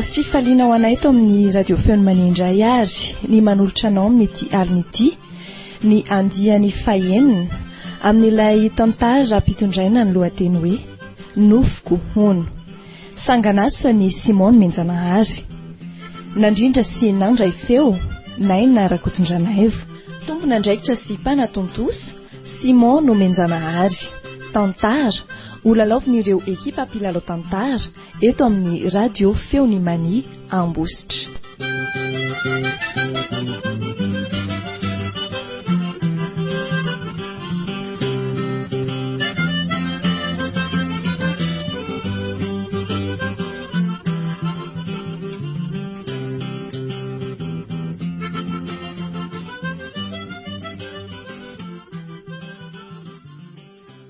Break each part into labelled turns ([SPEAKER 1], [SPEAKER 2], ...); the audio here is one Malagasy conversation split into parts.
[SPEAKER 1] Fifaliana ho anay eto amin'ny Radio Feon'ny Mania indray ary ny manolotra anao amin'ity alina ity ny andiany fahenina amin'ilay tantara ampitondraina ny lohateny hoe Nofiko hono. Sangan'asan'i Simon Nomenjanahary. Nandrindra sy nandray feo, Naina Rakotondranaivo. Tompon'andraikitra sy mpanatontosa, Simon Nomenjanahary. Tantara, holalaovin'ireo ekipa mpilalao tantara eto amin'ny Radio Feon'i Mania Ambositra.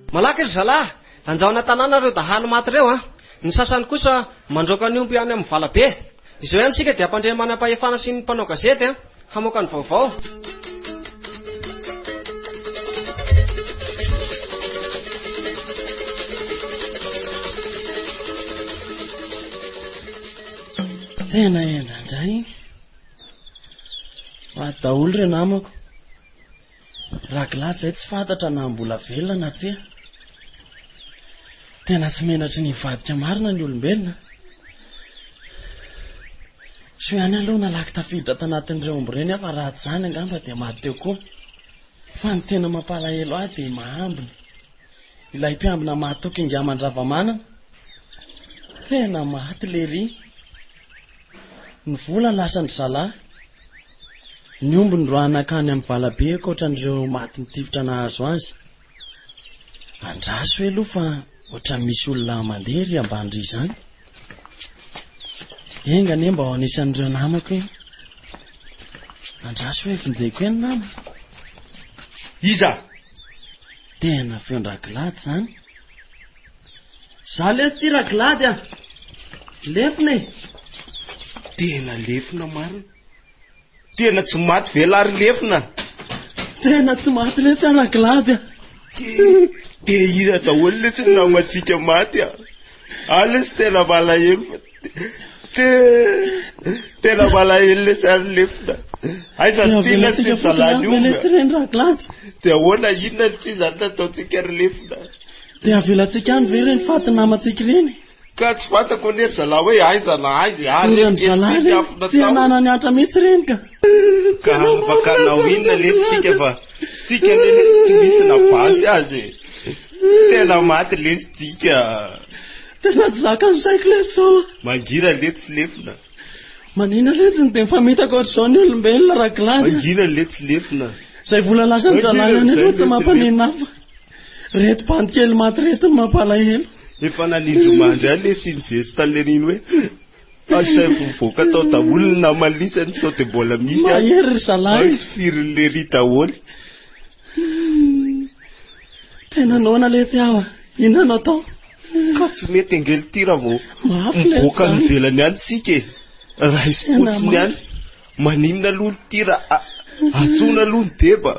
[SPEAKER 2] Malaky ry zalahy, anjaona tanàna ireo dahalo maty ireo an! Ny sasany kosa mandroaka ny omby any amin'ny valabe. Izao ihany isika dia hampandre ny manam-pahefana sy ny mpanao gazety an, hamoaka ny vaovao.
[SPEAKER 3] Tena hendra indray iny. Maty daholo ireo namako. Raglaty izay tsy fantatra na mbola velona na tsia. Tena tsy menatry ny hivadika marina ny olombelona. Soa ihany aloha nalaky tafiditra tanatin'ireo omby ireny aho fa raha tsy izany angamba dia maty teo koa. Fa ny tena mampalahelo ahy dia mahambina. Ilay mpiambina mahatoky ingahy Mandravamanana. Tena maty lery. Ny vola lasan-dry zalahy. Ny omby noroahana hankany amin'ny valabe ankoatran'ireo maty nitifitra nahazo azy. Andraso hoe aloha fa ohatran'ny misy olona mandeha ery ambany ry izany. Enga anie mba ho anisan'ireo namako iny. Andraso hoe vonjeko eny nama.
[SPEAKER 2] Iza?
[SPEAKER 3] Tena feon-dRaglady izany. Za lesy ty Raglady a! Lefona e!
[SPEAKER 4] Tena lefona marina. Tena tsy maty ve lahy ry lefona?
[SPEAKER 3] Tena tsy maty letsy a Raglady a!
[SPEAKER 4] De iza daholo letsy ny namantsika maty a? Ah lesy tena malahelo fa te tena malahelo lesy ary lefona. Aiza
[SPEAKER 3] Dia
[SPEAKER 4] ny tiana sy
[SPEAKER 3] avelantsika
[SPEAKER 4] ny
[SPEAKER 3] fotsiny
[SPEAKER 4] zalany
[SPEAKER 3] any ve
[SPEAKER 4] omby
[SPEAKER 3] letsy
[SPEAKER 4] a?
[SPEAKER 3] ireny Raglady?
[SPEAKER 4] De ahoana inona ity zany nataontsika ry lefona?
[SPEAKER 3] Dia avelantsika any ve ireny faty namantsika ireny?
[SPEAKER 4] Ka tsy fantako anie ry zalahy hoe aiza na aiza e, ary
[SPEAKER 3] Dorany zalahy
[SPEAKER 4] ety
[SPEAKER 3] ireny,
[SPEAKER 4] afona
[SPEAKER 3] tsy
[SPEAKER 4] tao.
[SPEAKER 3] ananany antra mihitsy ireny ka.
[SPEAKER 4] Ka afaka hanao inona lesy tsika fa tsika anie lesy tsy misy na basy azy e. Tena maty lesy tsika.
[SPEAKER 3] Tena tsy zakan'ny saiko lesy zao a.
[SPEAKER 4] Mangira letsy lefona.
[SPEAKER 3] Manina letsy ny dia mifamitaka ohatr'izao ny olombelona Raglady.
[SPEAKER 4] Mangina letsy lefona.
[SPEAKER 3] Izay vola lasan'ny zalahy any aloha tsy mampaninona ahy fa. Reto bandy kely maty reto no mampalahelo.
[SPEAKER 4] Efa nanindry-mandry ahy lesy iny zesta leriny hoe asaivo mivoaka tao daholo ny namany lisany sao dia mbola misy any.
[SPEAKER 3] Mahery ry zalahy.
[SPEAKER 4] Ay tifirin'i lery daholo.
[SPEAKER 3] Tena noana letsy aho a. Inona no atao?
[SPEAKER 4] Ka tsy mety ange ity raha vao
[SPEAKER 3] Mafy letsy
[SPEAKER 4] mivoaka any
[SPEAKER 3] zany.
[SPEAKER 4] ivelany any tsika e. Raiso
[SPEAKER 3] Tena
[SPEAKER 4] fotsiny any.
[SPEAKER 3] mafy.
[SPEAKER 4] Maninona aloha ity raha antsoina aloha ny deba.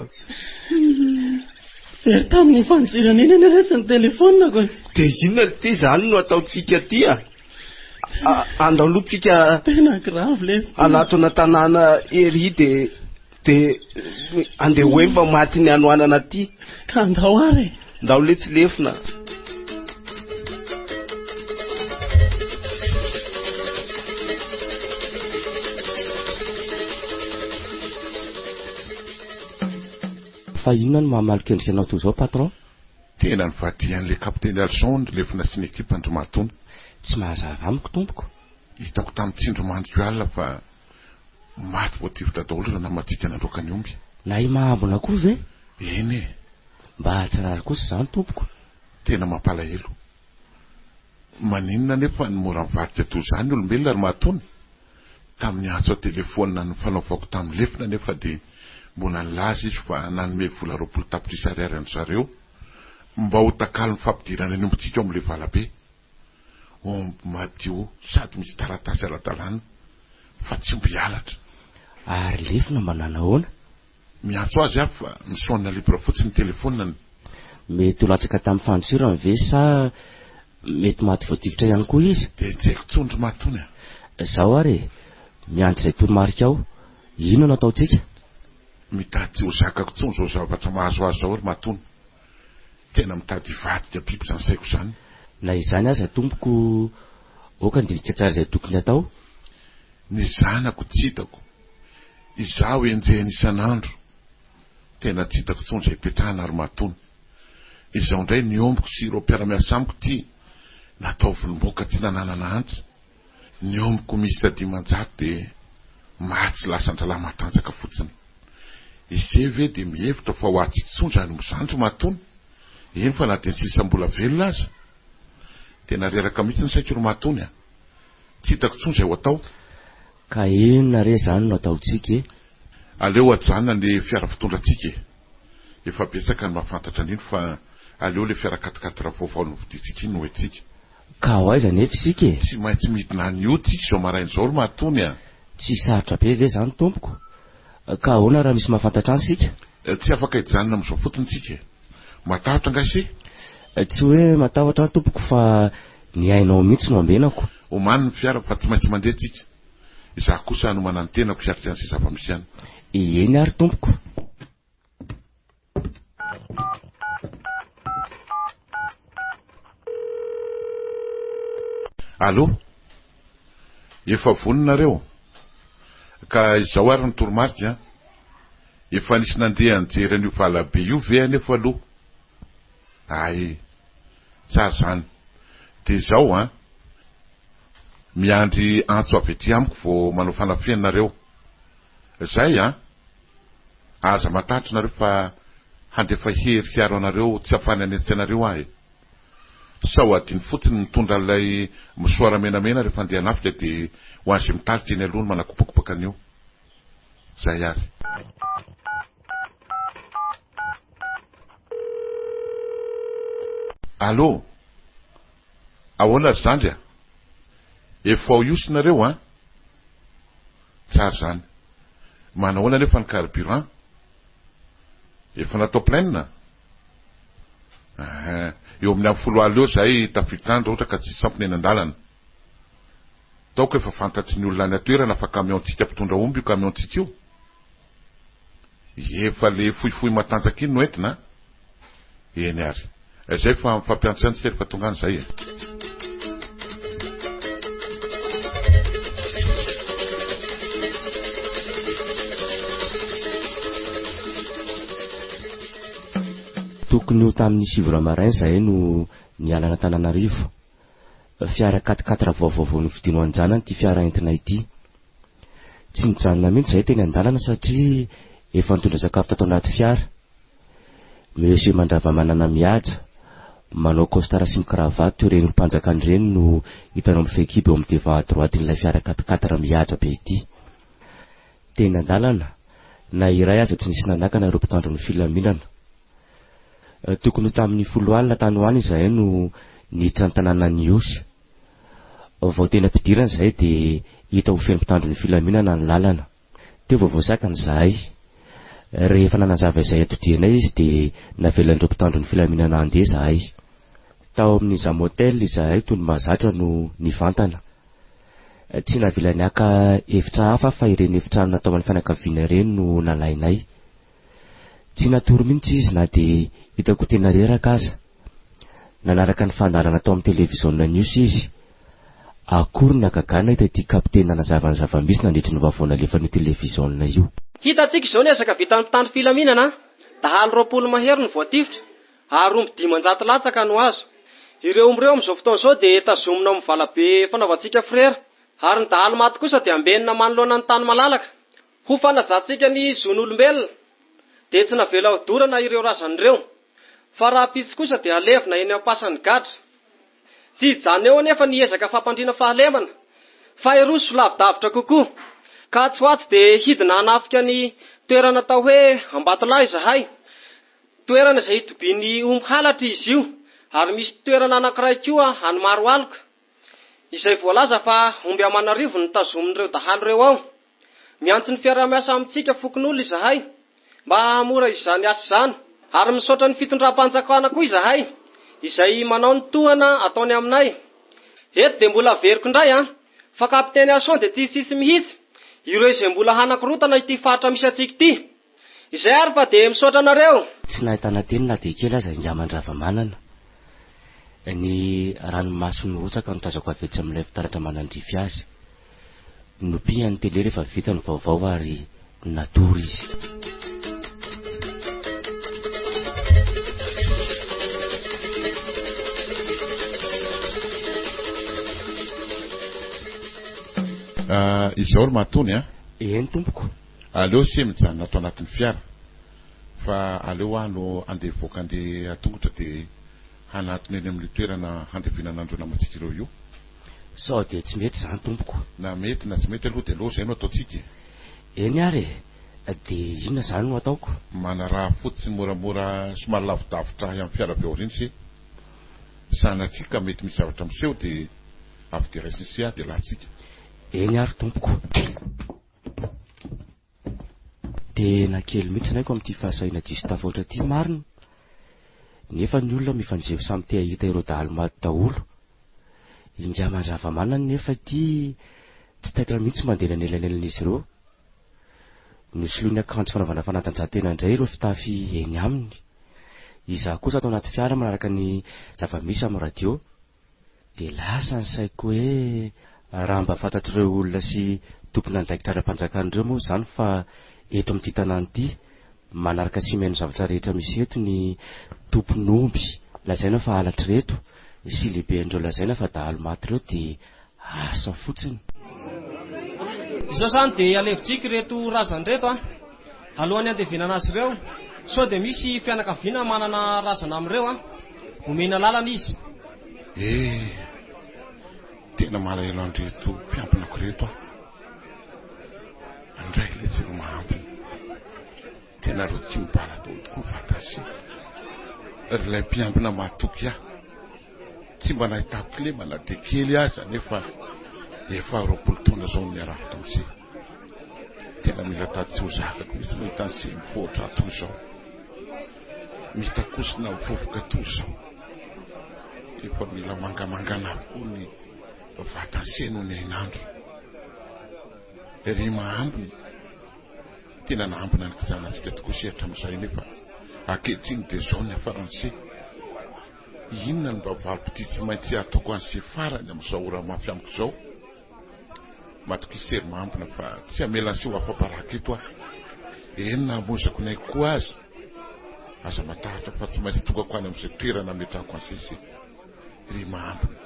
[SPEAKER 3] Very tamin'iny fandosirana iny anie letsy ny telefaoniko e.
[SPEAKER 4] Dia inona ity izany no ataontsika aty a? Andao aloha tsika
[SPEAKER 3] Tena grave letsy.
[SPEAKER 4] hanatona tanàna ery dia dia andeha ho eny fa maty ny hanoanana aty.
[SPEAKER 3] Ka andao ary e.
[SPEAKER 4] Ndao letsy lefona.
[SPEAKER 5] Fa inona no maha malokendrika anao toy izao patron?
[SPEAKER 6] Tena nivadihan'ilay kapiteny Alson ry lefona sy ny ekipany ry Matony.
[SPEAKER 5] Tsy mahazava amiko tompoko.
[SPEAKER 6] Hitako tamin'ny tsindrimandriko alina fa maty voatifitra daholo ireo namantsika nandroaka ny omby.
[SPEAKER 5] Na i Mahambona koa ve?
[SPEAKER 6] Eny e!
[SPEAKER 5] Mba tsy rary kosa izany tompoko.
[SPEAKER 6] Tena mampalahelo. Maninona anefa no mora mivadika toy izany ny olombelona ry Mahatony? Tamin'ny antso an-telefaonina nifanaovako tamin'i Lefona anefa dia mbola nilaza izy fa nanome vola 20 tapitrisa ariary an-dry zareo mba ho takalon'ny fampidirana ny ombintsika ao amin'ilay valabe. Omby madio sady misy taratasy ara-dalàna fa tsy omby halatra.
[SPEAKER 5] Ary Lefona mba nanahoana?
[SPEAKER 6] Miantso azy aho fa mi-sonne libre fotsiny ny telephone-ny.
[SPEAKER 5] Mety ho latsaka tamin'ny fandosirany ve sa mety maty voatifitra ihany koa izy?
[SPEAKER 6] Dia tsy haiko intsony ry Mahatony a!
[SPEAKER 5] Izao ary e, miandry izay toromarikao, inona no ataontsika?
[SPEAKER 6] Mitady tsy ho zakako intsony izao zavatra mahazo azy izao ry Matony. Tena mitady hivadika biby izany saiko izany.
[SPEAKER 5] Na izany aza tompoko, aoka handinika tsara izay tokony hatao.
[SPEAKER 6] Ny zanako tsy hitako. Izaho enjehina isan'andro. Tena tsy hitako intsony izay hipetrahana ry Matony. Izao indray ny ombiko sy ireo mpiara-miasa amiko ity natao vonomoka tsy nananana antra. Ny ombiko miisa 500 dia maty sy lasan-drahalahy matanjaka fotsiny. Ise ve dia mihevitra fa ho atsy intsony izany omby izany ry Matony? Eny fa na dia ny sisa mbola velona aza. Tena reraka mihitsy ny saiko ry Matony a! Tsy hitako intsony izay ho atao.
[SPEAKER 5] Ka inona re izany no ataontsika e?
[SPEAKER 6] Aleo ajanona ny fiara fitondrantsika e! Efa betsaka ny mahafantatra an'iny fa aleo ilay fiara quat-quatre vaovao novidiantsika iny no entintsika.
[SPEAKER 5] Ka ho aiza anefa isika e?
[SPEAKER 6] Tsy maintsy midina any Ihosy tsika izao maraina izao ry Mahatony a!
[SPEAKER 5] Tsy sarotra be ve izany tompoko? Ka ahoana raha misy mahafantatra any isika?
[SPEAKER 6] Tsy afaka hijanona amin'izao fotsiny tsika e! Matahotra angaha ise?
[SPEAKER 5] Tsy hoe matahotra aho tompoko fa ny ainao mihitsy no ambenako.
[SPEAKER 6] Omano ny fiara fa tsy maintsy mandeha tsika. Izaho kosa hanomana ny tenako hiatrika an'izay zava-misy any.
[SPEAKER 5] Eny ary tompoko.
[SPEAKER 6] Allô? Efa vonona nareo? Ka izao ary ny toromarika an! Efa nisy nandeha nijery an'io valabe io ve anefa aloha? Hay! Tsara izany. Dia izao an! Miandry antso avy aty amiko vao manao fanafihana nareo. Zay an! Aza matahotra nareo fa handefa hery hiaro anareo tsy afany hanenjika anareo aho e! Sao adino fotsiny mitondra an'ilay mosoara menamena rehefa andeha hanafika dia ho an'izay mitarika eny aloha no manakopakopaka an'io. Zay ary. Allô! Ahoana ry zandry a! Efa ao Ihosy nareo an! Tsara izany. Manahoana anefa ny carburant? Efa natao plein? Ahaa. Eo amin'ny amin'ny 10 alina eo izahay tafiditra any raha ohatra ka tsisy sampona eny an-dalana. Ataoko efa fantatry ny olona any an-toerana fa camion-tsika mpitondra omby io camion-tsika io. Efa le fohifohy matanjaka iny no entina an! Eny ary. Zay fa mifampiantso ihany tsika rehefa tonga any zay e!
[SPEAKER 5] Tokony ho tamin'ny sivy ora maraina izahay no niala an'Antananarivo. Fiara quatre quatre vaovao vao novidiany ho an-janany ity fiara entina ity. Tsy nijanona mihitsy izahay teny an-dalana satria efa nitondra sakafo tato anaty fiara. Monsieur Mandravamanana Mihaja, manao costard sy mi-cravate ireny olom-panjakana ireny no hitanao mifehikibo eo amin'ny devant à droite-n'ilay fiara quatre quatre mihaja be ity. Teny an-dalana, na iray aza tsy nisy nanakana ireo mpitandro ny filaminana. Tokony ho tamin'ny folo alina tany ho any izahay no niditra ny tanànan'i Ihosy. Vao teny am-pidirana izahay dia hita ho feno mpitandro ny filaminana ny lalana. Teo vao voasakana izahay. Rehefa nanazava izay atodianay izy dia navelan'ireo mpitandro ny filaminana handeha izahay. Tao amin'ny Zam Hotel izahay toy ny mahazatra no nivantana. Tsy navelany haka efitra hafa fa ireny efitrano natao an'ny fianakaviana ireny no nalainay. Tsy natory mihitsy izy na dia hitako tena reraka aza. Nanaraka ny fandaharana tao amin'ny televiziona News izy. Akory ny hagagana nahita ity kapiteny nanazava ny zava-misy nandritry ny vaovao nalefan'io televiziona io.
[SPEAKER 2] Hitantsika izao ny ezaka vitan'ny mpitandro filaminana, dahalo 20 mahery no voatifitra ary omby 500 latsaka no azo. Ireo omby ireo amin'izao fotoana izao dia tazomina ao amin'ny valabe fanaovantsika frera ary ny dahalo maty kosa dia ambenina manoloana ny tany malalaka. Ho fanajantsika ny zon'olombelona dia tsy navela hodorana ireo razana ireo fa rahampitso kosa dia halevina eny am-pasan'ny gadra. Tsy hijanona eo anefa ny ezaka fampandriana fahalemana fa hiroso lavidavitra kokoa ka atsy ho atsy dia hidina hanafika ny toerana atao hoe Ambatolahy izahay. Toerana izay hitobian'ny omby halatra izy io ary misy toerana anankiray koa any Maroaloka izay voalaza fa omby aman'arivony no tazomin'ireo dahalo ireo ao. Miantso ny fiaraha-miasa amintsika fokonolona izahay mba hahamora izany asa izany ary misaotra ny fitondram-panjakana koa izahay izay manao ny tohana ataony aminay. Eto dia mbola averiko indray an! Fa Kapiteny Arson dia tsy hisisy mihitsy ireo izay mbola hanakorontana ity faritra misy antsika ity. Izay ary fa dia misaotra anareo.
[SPEAKER 5] Tsy nahitana teny na dia kely aza Ingahy Mandravamanana. Ny ranomaso nirotsaka no tazako avy etsy amin'ilay fitaratra manandrify azy. Nopihany ny tele rehefa vita ny vaovao ary natory izy.
[SPEAKER 6] Ah, izao ry Mahatony a!
[SPEAKER 5] Eny tompoko.
[SPEAKER 6] Aleo se mijanona ato anatin'ny fiara fa aleo aho no andeha hivoaka andeha an-tongotra dia hanatona eny amin'io toerana handevenana an'ireo namantsika ireo io.
[SPEAKER 5] Sao dia tsy mety izany tompoko?
[SPEAKER 6] Na mety na tsy mety aloha dia aleo izay no ataontsika e!
[SPEAKER 5] Eny ary e! Dia inona izany no ataoko?
[SPEAKER 6] Manaraha fotsiny moramora somary lavidavitra ahy amin'ny fiara avy ao aoriana se. Sanatria ka mety misy zavatra miseho dia avy dia raisin'i se aho dia latsika.
[SPEAKER 5] Eny ary tompoko. Tena kely mihitsy ny aiko amin'ity fahasahiana diso tafahoatra ity marina. Nefa ny olona mifanjevo samy te hahita ireo dahalo maty daholo. Ingahy Mandravamanana nefa ity tsy taitra mihitsy mandeha eny anelanelan'izy ireo. Nosoloiny akanjo fanaovana fanatanjahantena indray ireo fitafy eny aminy. Izaho kosa ato anaty fiara manaraka ny zava-misy amin'ny radio. Dia lasa ny saiko hoe raha mba fantatr'ireo olona sy tompon'andraikitra ara-panjakana ireo moa izany fa eto amin'ity tanàna ity manaraka sy mihaino zavatra rehetra misy eto ny tompon'omby lazaina fa halatr'ireto sy lehiben'ireo lazaina fa dahalo maty ireo dia asa fotsiny.
[SPEAKER 2] Izao izany dia alevintsika ireto razana ireto an! Alohan'ny handevenana azy ireo, sao dia misy fianakaviana manana razana amin'ireo an! Omena lalana izy.
[SPEAKER 6] Eh! Tena malahelo an'ireto mpiambinako ireto aho. Andray ilay tsy mahambina. Tena rotiky ny bala daholo tokoa ny vatany. Ry ilay mpiambina mahatoky ahy. Tsy mba nahitako kilema na dia kely aza nefa efa 20 taona izao no niarahako tamin'i Se. Tena mila tady tsy ho zakako mihitsy mahita an'i Se mivoatra toy izao. Mitakosina mivovoka toy izao. Efa mila mangamangana avokoa ny vatan'i Se noho ny hainandro. Ry mahambina, tena nahambina ny kijanantsika tokoa Se hatramin'izay nefa ankehitriny dia izao ny hafaran'i Se. Inona no mba valim-pitia tsy maintsy hataoko an'i se farany amin'izao ora mafy amiko izao? Matokisa hery mambina fa tsy hamela an'i se ho afa-baraka eto aho. Eny na hamoizako ny aiko koa aza. Aza matahotra fa tsy maintsy tongako any amin'izay toerana ametrahako an'i se se. Ry mambina.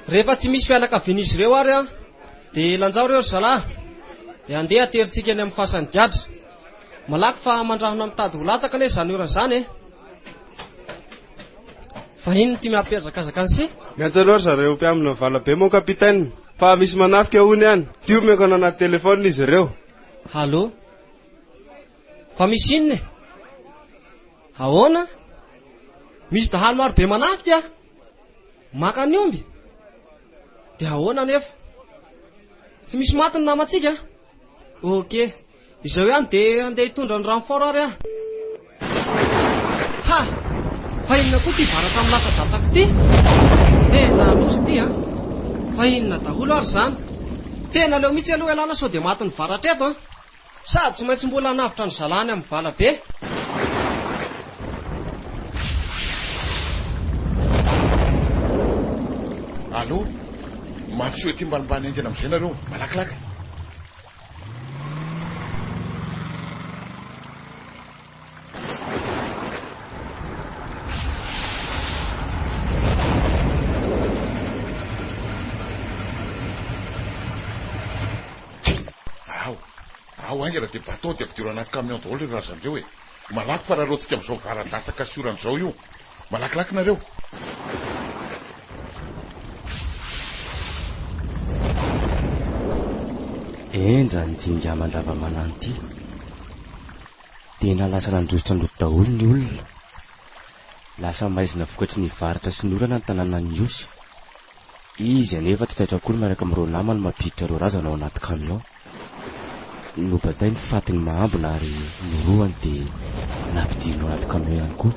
[SPEAKER 2] Rehefa tsy misy fianakavian'izy ireo ary an, dia lanjao ireo ry zalahy, dia andeha aterintsika eny amin'ny fasan'ny gadra. Malaky fa mandrahona mitady ho latsaka anie izany orana izany e! Fa inona ity miampihazakazaka an'i
[SPEAKER 4] Miantso anao ry zareo mpiambina valabe mon capitaine fa misy manafika hono ihany. Ty omeko anao anaty téléphone izy ireo.
[SPEAKER 2] Allo. Fa misy inona e? Ahoana? Misy dahalo maro be manafika? Maka ny omby? Dia ahoana anefa? Tsy misy maty ny namantsika? Ok. Izao ihany dia handeha hitondra ny renfort ary aho. Ha! Fa inona koa ity varatra milatsa-datsaka ity? Tena loza ity an! Fa inona daholo ary izany? Tena aleo mihitsy aloha ialana sao dia matin'ny varatra eto an! Sady tsy maintsy mbola hanavotra ny zalany amin'ny vala be.
[SPEAKER 6] Allo! Mandrosoa ety ambanimbany haingana amin'izay nareo, malakilaky! Ao, ao haingana dia bateau dia ampidiro anaty camion daholo ireo razana ireo e! Malaky fa raraontsika amin'izao vara-datsaka sy orana izao io. Malakilaky nareo.
[SPEAKER 5] Henjana ity ingahy Mandravamanana ity. Tena lasa nandositra nody daholo ny olona. Lasa maizina vokatry ny varatra sy ny orana ny tanànan'i Ihosy. Izy anefa tsy taitra akory miaraka amin'ireo namany mampiditra ireo razana ao anaty camion. Nobatainy faty ny mahambina ary norohany dia nampidiriny ao anaty camion ihany koa.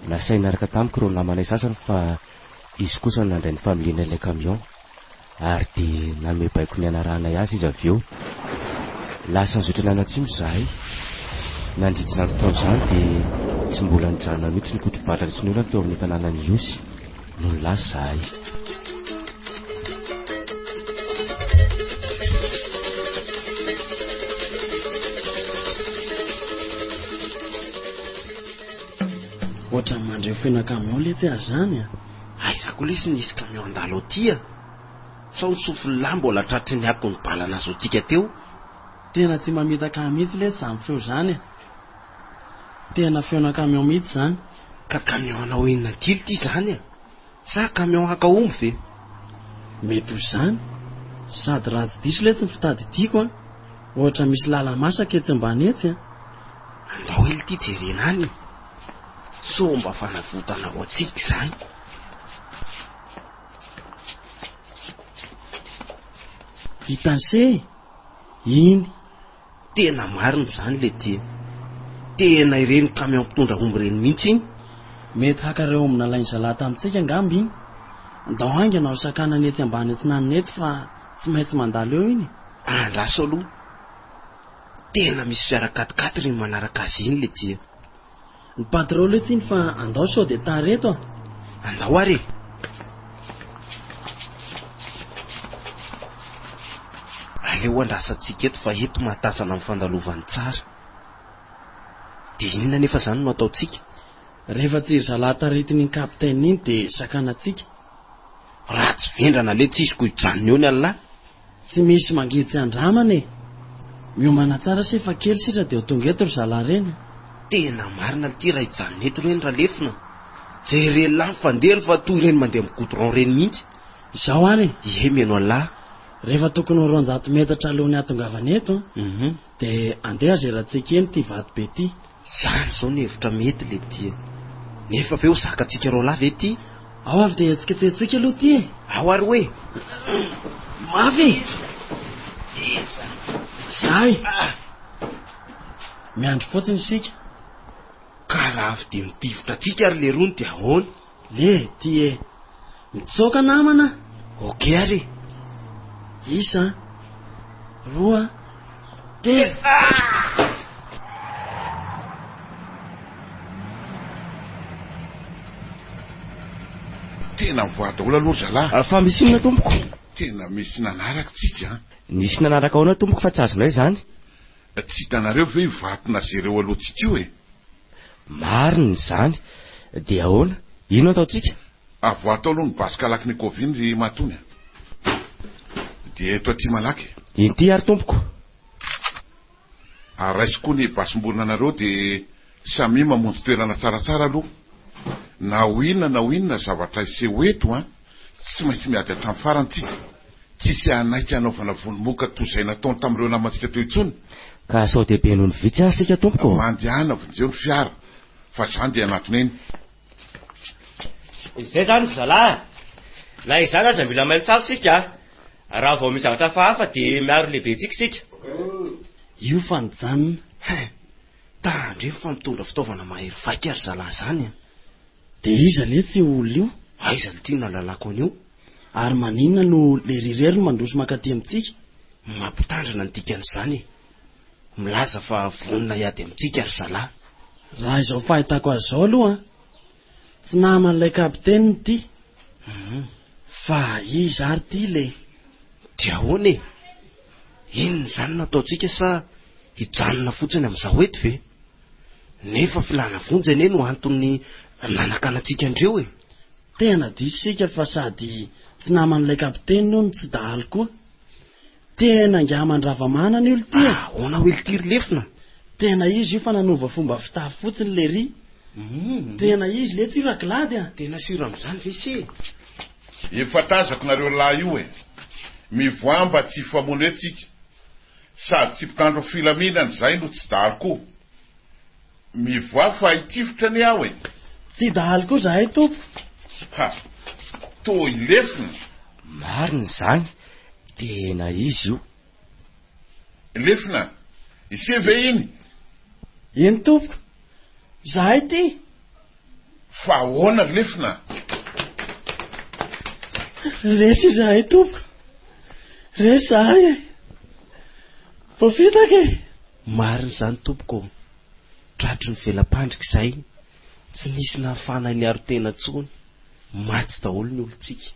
[SPEAKER 5] Nasainy niaraka tamiko ireo namanay sasany fa izy kosa no nandray ny familiana ilay camion. Ary dia nanome baiko ny hanarahanay azy izy avy eo. Lasa nizotra nianatsimo izahay. Nandritra izany fotoana izany dia tsy mbola nijanona mihitsy ny kotrobaratra sy ny orana teo amin'ny tanànan'i Ihosy nony lasa izahay.
[SPEAKER 3] Ohatran'ny mandre feona camion letsy aho izany a!
[SPEAKER 7] Aiza koa lesy nisy camion handalo aty a! Sao ny sofin'ny lahy mbola tratry ny akon'ny bala nahazoantsika teo?
[SPEAKER 3] Tena tsy mamitaka ahy mihitsy letsy izany feo izany e! Tena feona camion mihitsy izany.
[SPEAKER 7] Ka camion hanao inona dily ity izany a? Sa camion haka omby ve?
[SPEAKER 3] Mety ho izany. Sady raha tsy diso letsy ny fitadidiako an! Ohatra misy lala-masaka etsy ambany etsy an!
[SPEAKER 7] Andao ela ity jerena any e! Sao mba fanavotana ho antsika izany.
[SPEAKER 3] Hitan'se e! Iny.
[SPEAKER 7] Tena marina izany letia. Tena ireny camion mpitondra omby ireny mihitsy iny.
[SPEAKER 3] Mety haka ireo omby nalain'ny zalahy tamintsika angamba iny. Andao haingana ho sakanana etsy ambany atsinanana etsy fa tsy maintsy mandalo eo iny e.
[SPEAKER 7] Andraso aloha. Tena misy fiara quat-quatre iny manaraka azy iny letia.
[SPEAKER 3] Ny patrouille etsy iny fa andao sao dia tara eto a!
[SPEAKER 7] Andao ary e! Aleo andrasantsika eto fa eto mahatazana ny fandalovany tsara. Dia inona anefa izany no ataontsika?
[SPEAKER 3] Rehefa tsy ry zalahy taritin'iny capitaine iny dia sakanantsika.
[SPEAKER 7] Raha tsy vendrana le tsisy ko hijanona eo ny Allah.
[SPEAKER 3] Tsy misy mangidy tsy andramana e! Miomana tsara se fa kely sisa dia ho tonga eto ry zalahy reny a!
[SPEAKER 7] Tena marina lty raha hijanona eto ireny Ralefina. Jereo lahy ny fandehany fa toy ireny mandeha amin'ny goudron ireny mihitsy.
[SPEAKER 3] Izao ary e!
[SPEAKER 7] Ie mihaino an'lah.
[SPEAKER 3] Rehefa tokony ho 200 metatra alohan'ny hahatongavana eto an, dia andeha azerantsika eny ity vato be ity.
[SPEAKER 7] Zany zao ny hevitra mety le tia. Nefa ve ho zakantsika roalahy ve ity?
[SPEAKER 3] Ao avy dia hetsiketsehintsika aloha ity e!
[SPEAKER 7] Ao ary hoe!
[SPEAKER 3] Mafy e! Zay! Miandry fotsiny isika.
[SPEAKER 7] Ka raha avy dia mitifitra antsika ary le rony dia ahoana?
[SPEAKER 3] Le ty e! Mitsoaka namana a!
[SPEAKER 7] Ok ary e!
[SPEAKER 3] Isa a! Roa, telo!
[SPEAKER 6] Tena mivoaha daholo aloha ry zalahy.
[SPEAKER 5] Fa misy inona tompoko?
[SPEAKER 6] Tena misy nanaraka tsika an!
[SPEAKER 5] Nisy nanaraka ahoana tompoko fa tsy azonay izany?
[SPEAKER 6] Tsy hitanareo ve io vato nazera eo alohantsika io e?
[SPEAKER 5] Marina izany. Dia ahoana? Inona ataontsika?
[SPEAKER 6] Avoaho tao aloha ny basy kalachnikov iny ry Matony a! Dia eto aty malaky e!
[SPEAKER 5] Inty ary tompoko.
[SPEAKER 6] Ary raiso koa ny basim-borona anareo dia samia mamonjy toerana tsaratsara aloha. Na ho inona na ho inona zavatra hiseho eto an, tsy maintsy miady hatramin'ny farany tsika. Tsisy hanaiky hanaovana vono moka toy izay nataony tamin'ireo namantsika teo intsony.
[SPEAKER 5] Ka sao dia be noho ny vitsy ary isika tompoko ô?
[SPEAKER 6] Mandehana vonjeo ny fiara fa zany dia hanatona eny.
[SPEAKER 5] Izay izany ry zalahy a! Na izany aza mila mailo tsara isika a! Raha vao misy zavatra hafahafa dia miaro ny lehibentsika isika.
[SPEAKER 3] Io fa nijanona.
[SPEAKER 7] Hein! Tandremo fa mitondra fitaovana mahery vaika ry zalahy zany a!
[SPEAKER 3] Dia iza letsy io olona io?
[SPEAKER 7] Aiza lty no nahalalako an'io?
[SPEAKER 3] Ary maninona no lery irery no mandroso mankaty amintsika?
[SPEAKER 7] Mampitandrina ny dikan'izany e! Milaza fa vonona hiady amintsika ry zalahy.
[SPEAKER 3] Raha izao fahitako azy izao aloha an, tsy naman'ilay kapiteny ity. Fa iza ary ity le?
[SPEAKER 7] Dia ahoana e? Inona izany no ataontsika sa hijanona fotsiny amin'izao eto ve? Nefa filana vonjy anie no antony nanakanantsika an'ireo e!
[SPEAKER 3] Tena diso isika fa sady tsy naman'ilay kapiteny no tsy dahalo koa. Tena ingahy Mandravamanana io lty e!
[SPEAKER 7] Ahoana hoe lty ry lefona?
[SPEAKER 3] Tena izy io fa nanova fomba fitafy fotsiny lery. Tena izy letsy io Raglady a!
[SPEAKER 7] Tena sûr amin'izany ve se?
[SPEAKER 6] Efa tazako nareo lahy io e! Mivoaha mba tsy hifamono eto tsika. Sady tsy mpitandro ny filaminana izay no tsy dahalo koa. Mivoaha fa hitifitra anie aho e!
[SPEAKER 3] Tsy dahalo koa zahay tompoko.
[SPEAKER 6] Ha! Toa i Lefona.
[SPEAKER 5] Marina izany, tena izy io.
[SPEAKER 6] Lefona, ise ve iny?
[SPEAKER 3] Eny tompoko, zahay ity.
[SPEAKER 6] Fa ahoana ry Lefona?
[SPEAKER 3] Resy izahay tompoko. Resy zahay e! Voafitaka e!
[SPEAKER 7] Marina izany tompoko ô! Tratry ny vela-pandrika izahay, tsy nisy nahafahanay niaro tena intsony, maty daholo ny olontsika.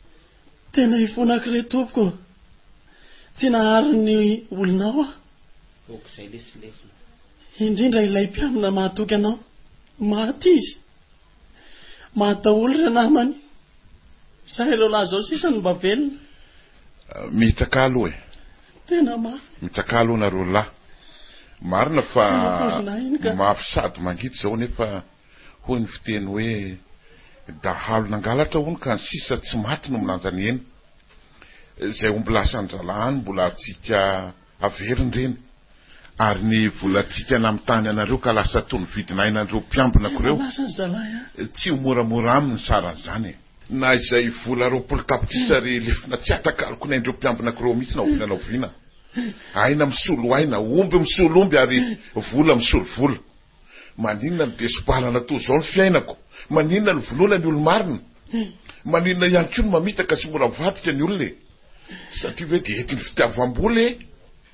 [SPEAKER 3] Tena ifonako re tompoko ô! Tsy nahary ny olonao aho.
[SPEAKER 7] Aok'izay lesy lefona.
[SPEAKER 3] Indrindra ilay mpiambina mahatoky anao. Maty izy. Maty daholo ireo namany. Za ireo lahy zao sisa no mba velona.
[SPEAKER 6] Mitsakà aloha e.
[SPEAKER 3] Tena mafy.
[SPEAKER 6] Mitsakà aloha nareo lahy. Marina fa mafy sady mangidy izao nefa hoy ny fiteny hoe dahalo nangalatra hono ka ny sisa tsy maty no milanja ny hena. Izay omby lasan-dralahy any mbola antsika averina ireny. Ary ny volantsika namitany anareo ka lasa toy ny vidin'ainan'ireo mpiambinako ireo, tsy ho moramora aminy ny saran'izany e! Na izay vola 20 tapitrisa ry lefona tsy hatakaloko ny ain'ireo mpiambinako ireo mihitsy na oviana na oviana. Aina misolo aina, omby misolo omby ary vola misolo vola. Maninona no dia sobalana toa izao ny fiainako? Maninona no vonoina ny olo-marina? Maninona ihany koa no mamitaka sy mora mivadika ny olona e? Satria ve dia entin'ny fitiavam-bola e?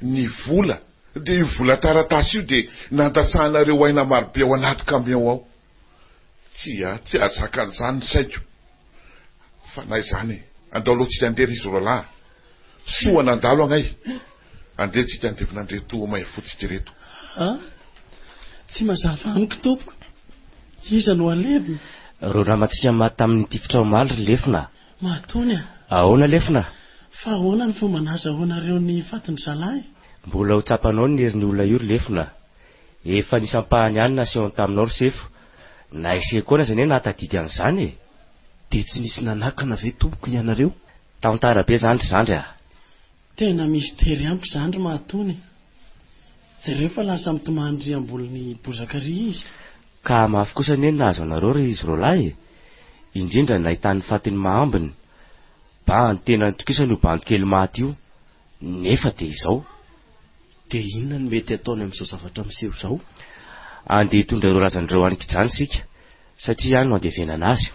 [SPEAKER 6] Ny vola, dia io vola taratasy io dia nandatsahanareo aina marobe ao anaty camion ao. Tsia, tsy hahazaka an'izany ny saiko. Fa na izany e, andao aloha tsika andeha ry izy roalahy a! Soa nandalo agnay. Andeha tsika handevina an'ireto mahefotsika ireto.
[SPEAKER 3] A! Tsy mazava amiko tompoko. Iza no halevina?
[SPEAKER 5] Ireo namantsika maty tamin'ny tifitra omaly ry Lefona a!
[SPEAKER 3] Mahatony a!
[SPEAKER 5] Ahoana Lefona?
[SPEAKER 3] Fa ahoana ny fomba nahazahoanareo ny fatin-dry zalahy?
[SPEAKER 5] Mbola ho tsapanao ny herin'io olona io ry Lefona a! Efa nisy ampahany ihany nasehony taminao ry Sefo. Na i Seko aza anie nahatadidy an'izany e!
[SPEAKER 7] Dia tsy nisy nanakana ve tompoko ianareo?
[SPEAKER 5] Tantara be zany ry zandry a!
[SPEAKER 3] Tena mistery amiko izany ry Mahatony e! Jereo fa lasa mitomany ry ambonin'ny bozaka ry izy.
[SPEAKER 5] Ka mafy kosa anie ny nahazo anareo ry izy roalahy e! Indrindra ny nahitany ny fatin'i Mahambiny. Ba ny tena nitokisany io bandy kely maty io. Nefa dia izao.
[SPEAKER 7] Dia inona no mety hataony amin'izao zavatra miseho izao?
[SPEAKER 5] Andeha hitondra ireo razana ireo any Kijana isika, satria any no andevenana azy.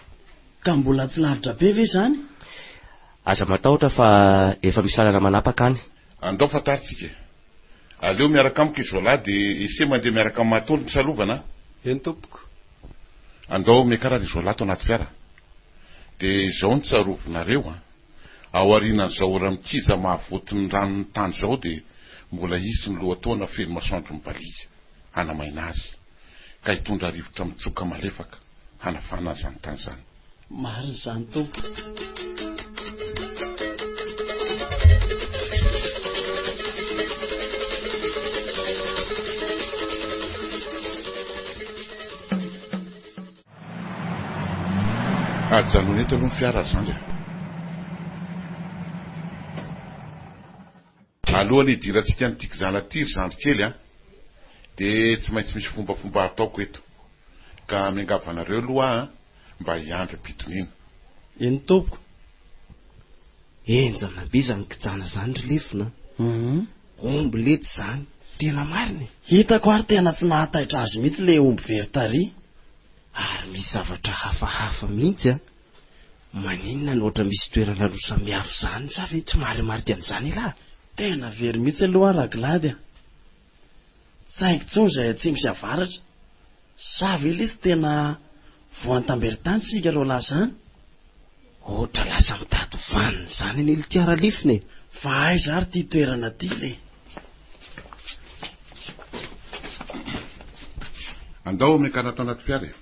[SPEAKER 3] Ka mbola tsy lavitra be ve izany?
[SPEAKER 5] Aza matahotra fa efa misy lalana manapaka any.
[SPEAKER 6] Andao fantarintsika e! Aleo miaraka amiko i Zola dia ese mandeha miaraka amin'i Mahatolo ny salovana a!
[SPEAKER 4] Eny tompoko.
[SPEAKER 6] Andao miakara ry Zola ato anaty fiara. Dia izao no tsarovinareo an! Aorianan'izao ora-mikija mahavoatin'ny ranon'ny tany izao dia mbola hisy ny lohataona feno masoandro mibaliaka hanamaina azy, ka hitondra rivotra mitsoka malefaka hanafana an'izany tany izany.
[SPEAKER 3] Marina izany tompoko.
[SPEAKER 6] Ajanony eto aloha ny fiara ry zandry a! Alohan'ny hidirantsika an'ity kizana ity ry zandry kely a! Dia tsy maintsy misy fombafomba hataoko eto. Ka miangavy anareo aloha aho mba hiandry am-pitoniana.
[SPEAKER 3] Eny tompoko.
[SPEAKER 7] Henjana be izany kijana izany ry lefona a! Omby letsy izany, tena marina e!
[SPEAKER 3] Hitako ary tena tsy nahataitra azy mihitsy le omby very tary.
[SPEAKER 7] Ary misy zavatra hafahafa mihitsy a! Maninona no ohatra misy toerana roa samihafa izany sa ve tsy marimarika an'izany elah?
[SPEAKER 3] Tena very mihitsy aloha aho Raglady a! Tsy haiko intsony izay atsimo sy avaratra. Sa ve lesy tena voan-tamberin-tany isika roalahy izany?
[SPEAKER 7] Ohatra lasa mitady vanona izany anie ity Ralefina e!
[SPEAKER 3] Fa aiza ary ity toerana ity le?
[SPEAKER 6] Andao miakara ato anaty fiara e!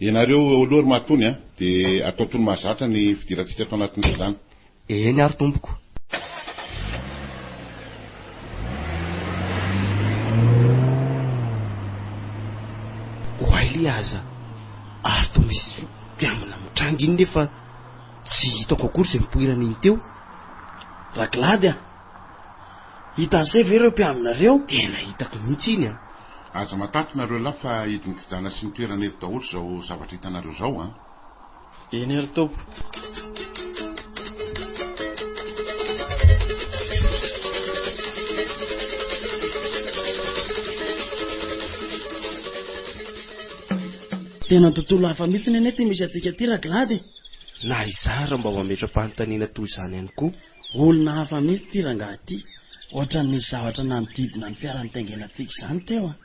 [SPEAKER 6] Ianareo eo aloha ry Mahatony a, dia atao toy ny mahazatra ny fidirantsika ato anatin'ny filàna.
[SPEAKER 5] Eny ary tompoko.
[SPEAKER 7] Oay le aza ary toa misy mpiambina mitranga iny nefa tsy hitako akory izay nipoirany iny teo.
[SPEAKER 3] Raglady a! Hitan'se ve ireo mpiambina ireo?
[SPEAKER 7] Tena hitako mihitsy iny a!
[SPEAKER 6] Aza matahotra nareo lahy fa hidin'ny kijana sy ny toerana eto daholo izao zavatra hitanareo izao an!
[SPEAKER 3] Eny ry tompoko. Tena tontolo hafa mihitsy anie ity misy antsika ity Raglady e!
[SPEAKER 7] Na izaho ary mba mametra-panontaniana toy izany ihany koa.
[SPEAKER 3] Olona hafa mihitsy ity rangahy ity. Ohatran'ny nisy zavatra nanodidina ny fiara nitaingenantsika izany teo an.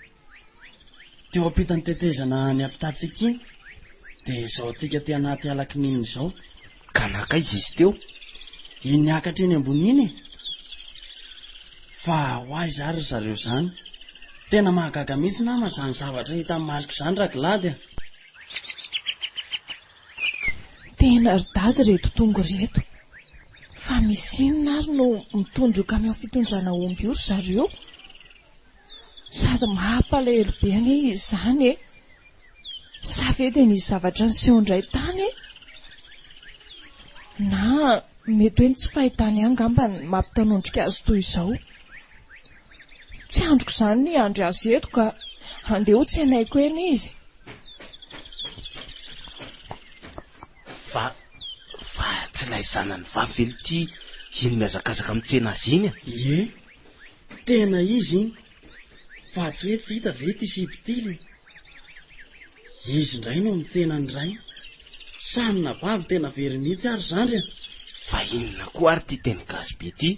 [SPEAKER 3] Teo ampitan'ny tetezana any ampitantsika iny, dia izao antsika aty anaty ala kininina izao.
[SPEAKER 7] Ka nankaiza izy teo?
[SPEAKER 3] Iny niakatra eny ambony iny e! Fa ho aiza ary ry zareo izany? Tena mahagaga mihitsy nama izany zavatra hitan'ny masoko izany Raglady a!
[SPEAKER 1] Tena ry dada ireto tonga ireto. Fa misy inona ary no mitondra io camion fitondrana omby io ry zareo? Sady mampalahelo be anie izy izany e! Sa ve dia nisy zavatra niseho indray tany e? Na mety hoe ny tsy fahitany ahy angamba no mampitanondrika azy toy izao. Tsy andriko izany ny hiandry azy eto ka. Andeha ho tsenaiko eny izy.
[SPEAKER 7] Fa, fa tsy ilay zanany vavy ve ity iny mihazakazaka mitsena azy iny e?
[SPEAKER 3] Ie, tena izy iny. Fa tsy hoe tsy hita ve ity sipa ity le? Izy indray no mitsena ny rainy. Samy nababo tena very mihitsy ary zandry a!
[SPEAKER 7] Fa inona koa ary ity teny gasy be ity?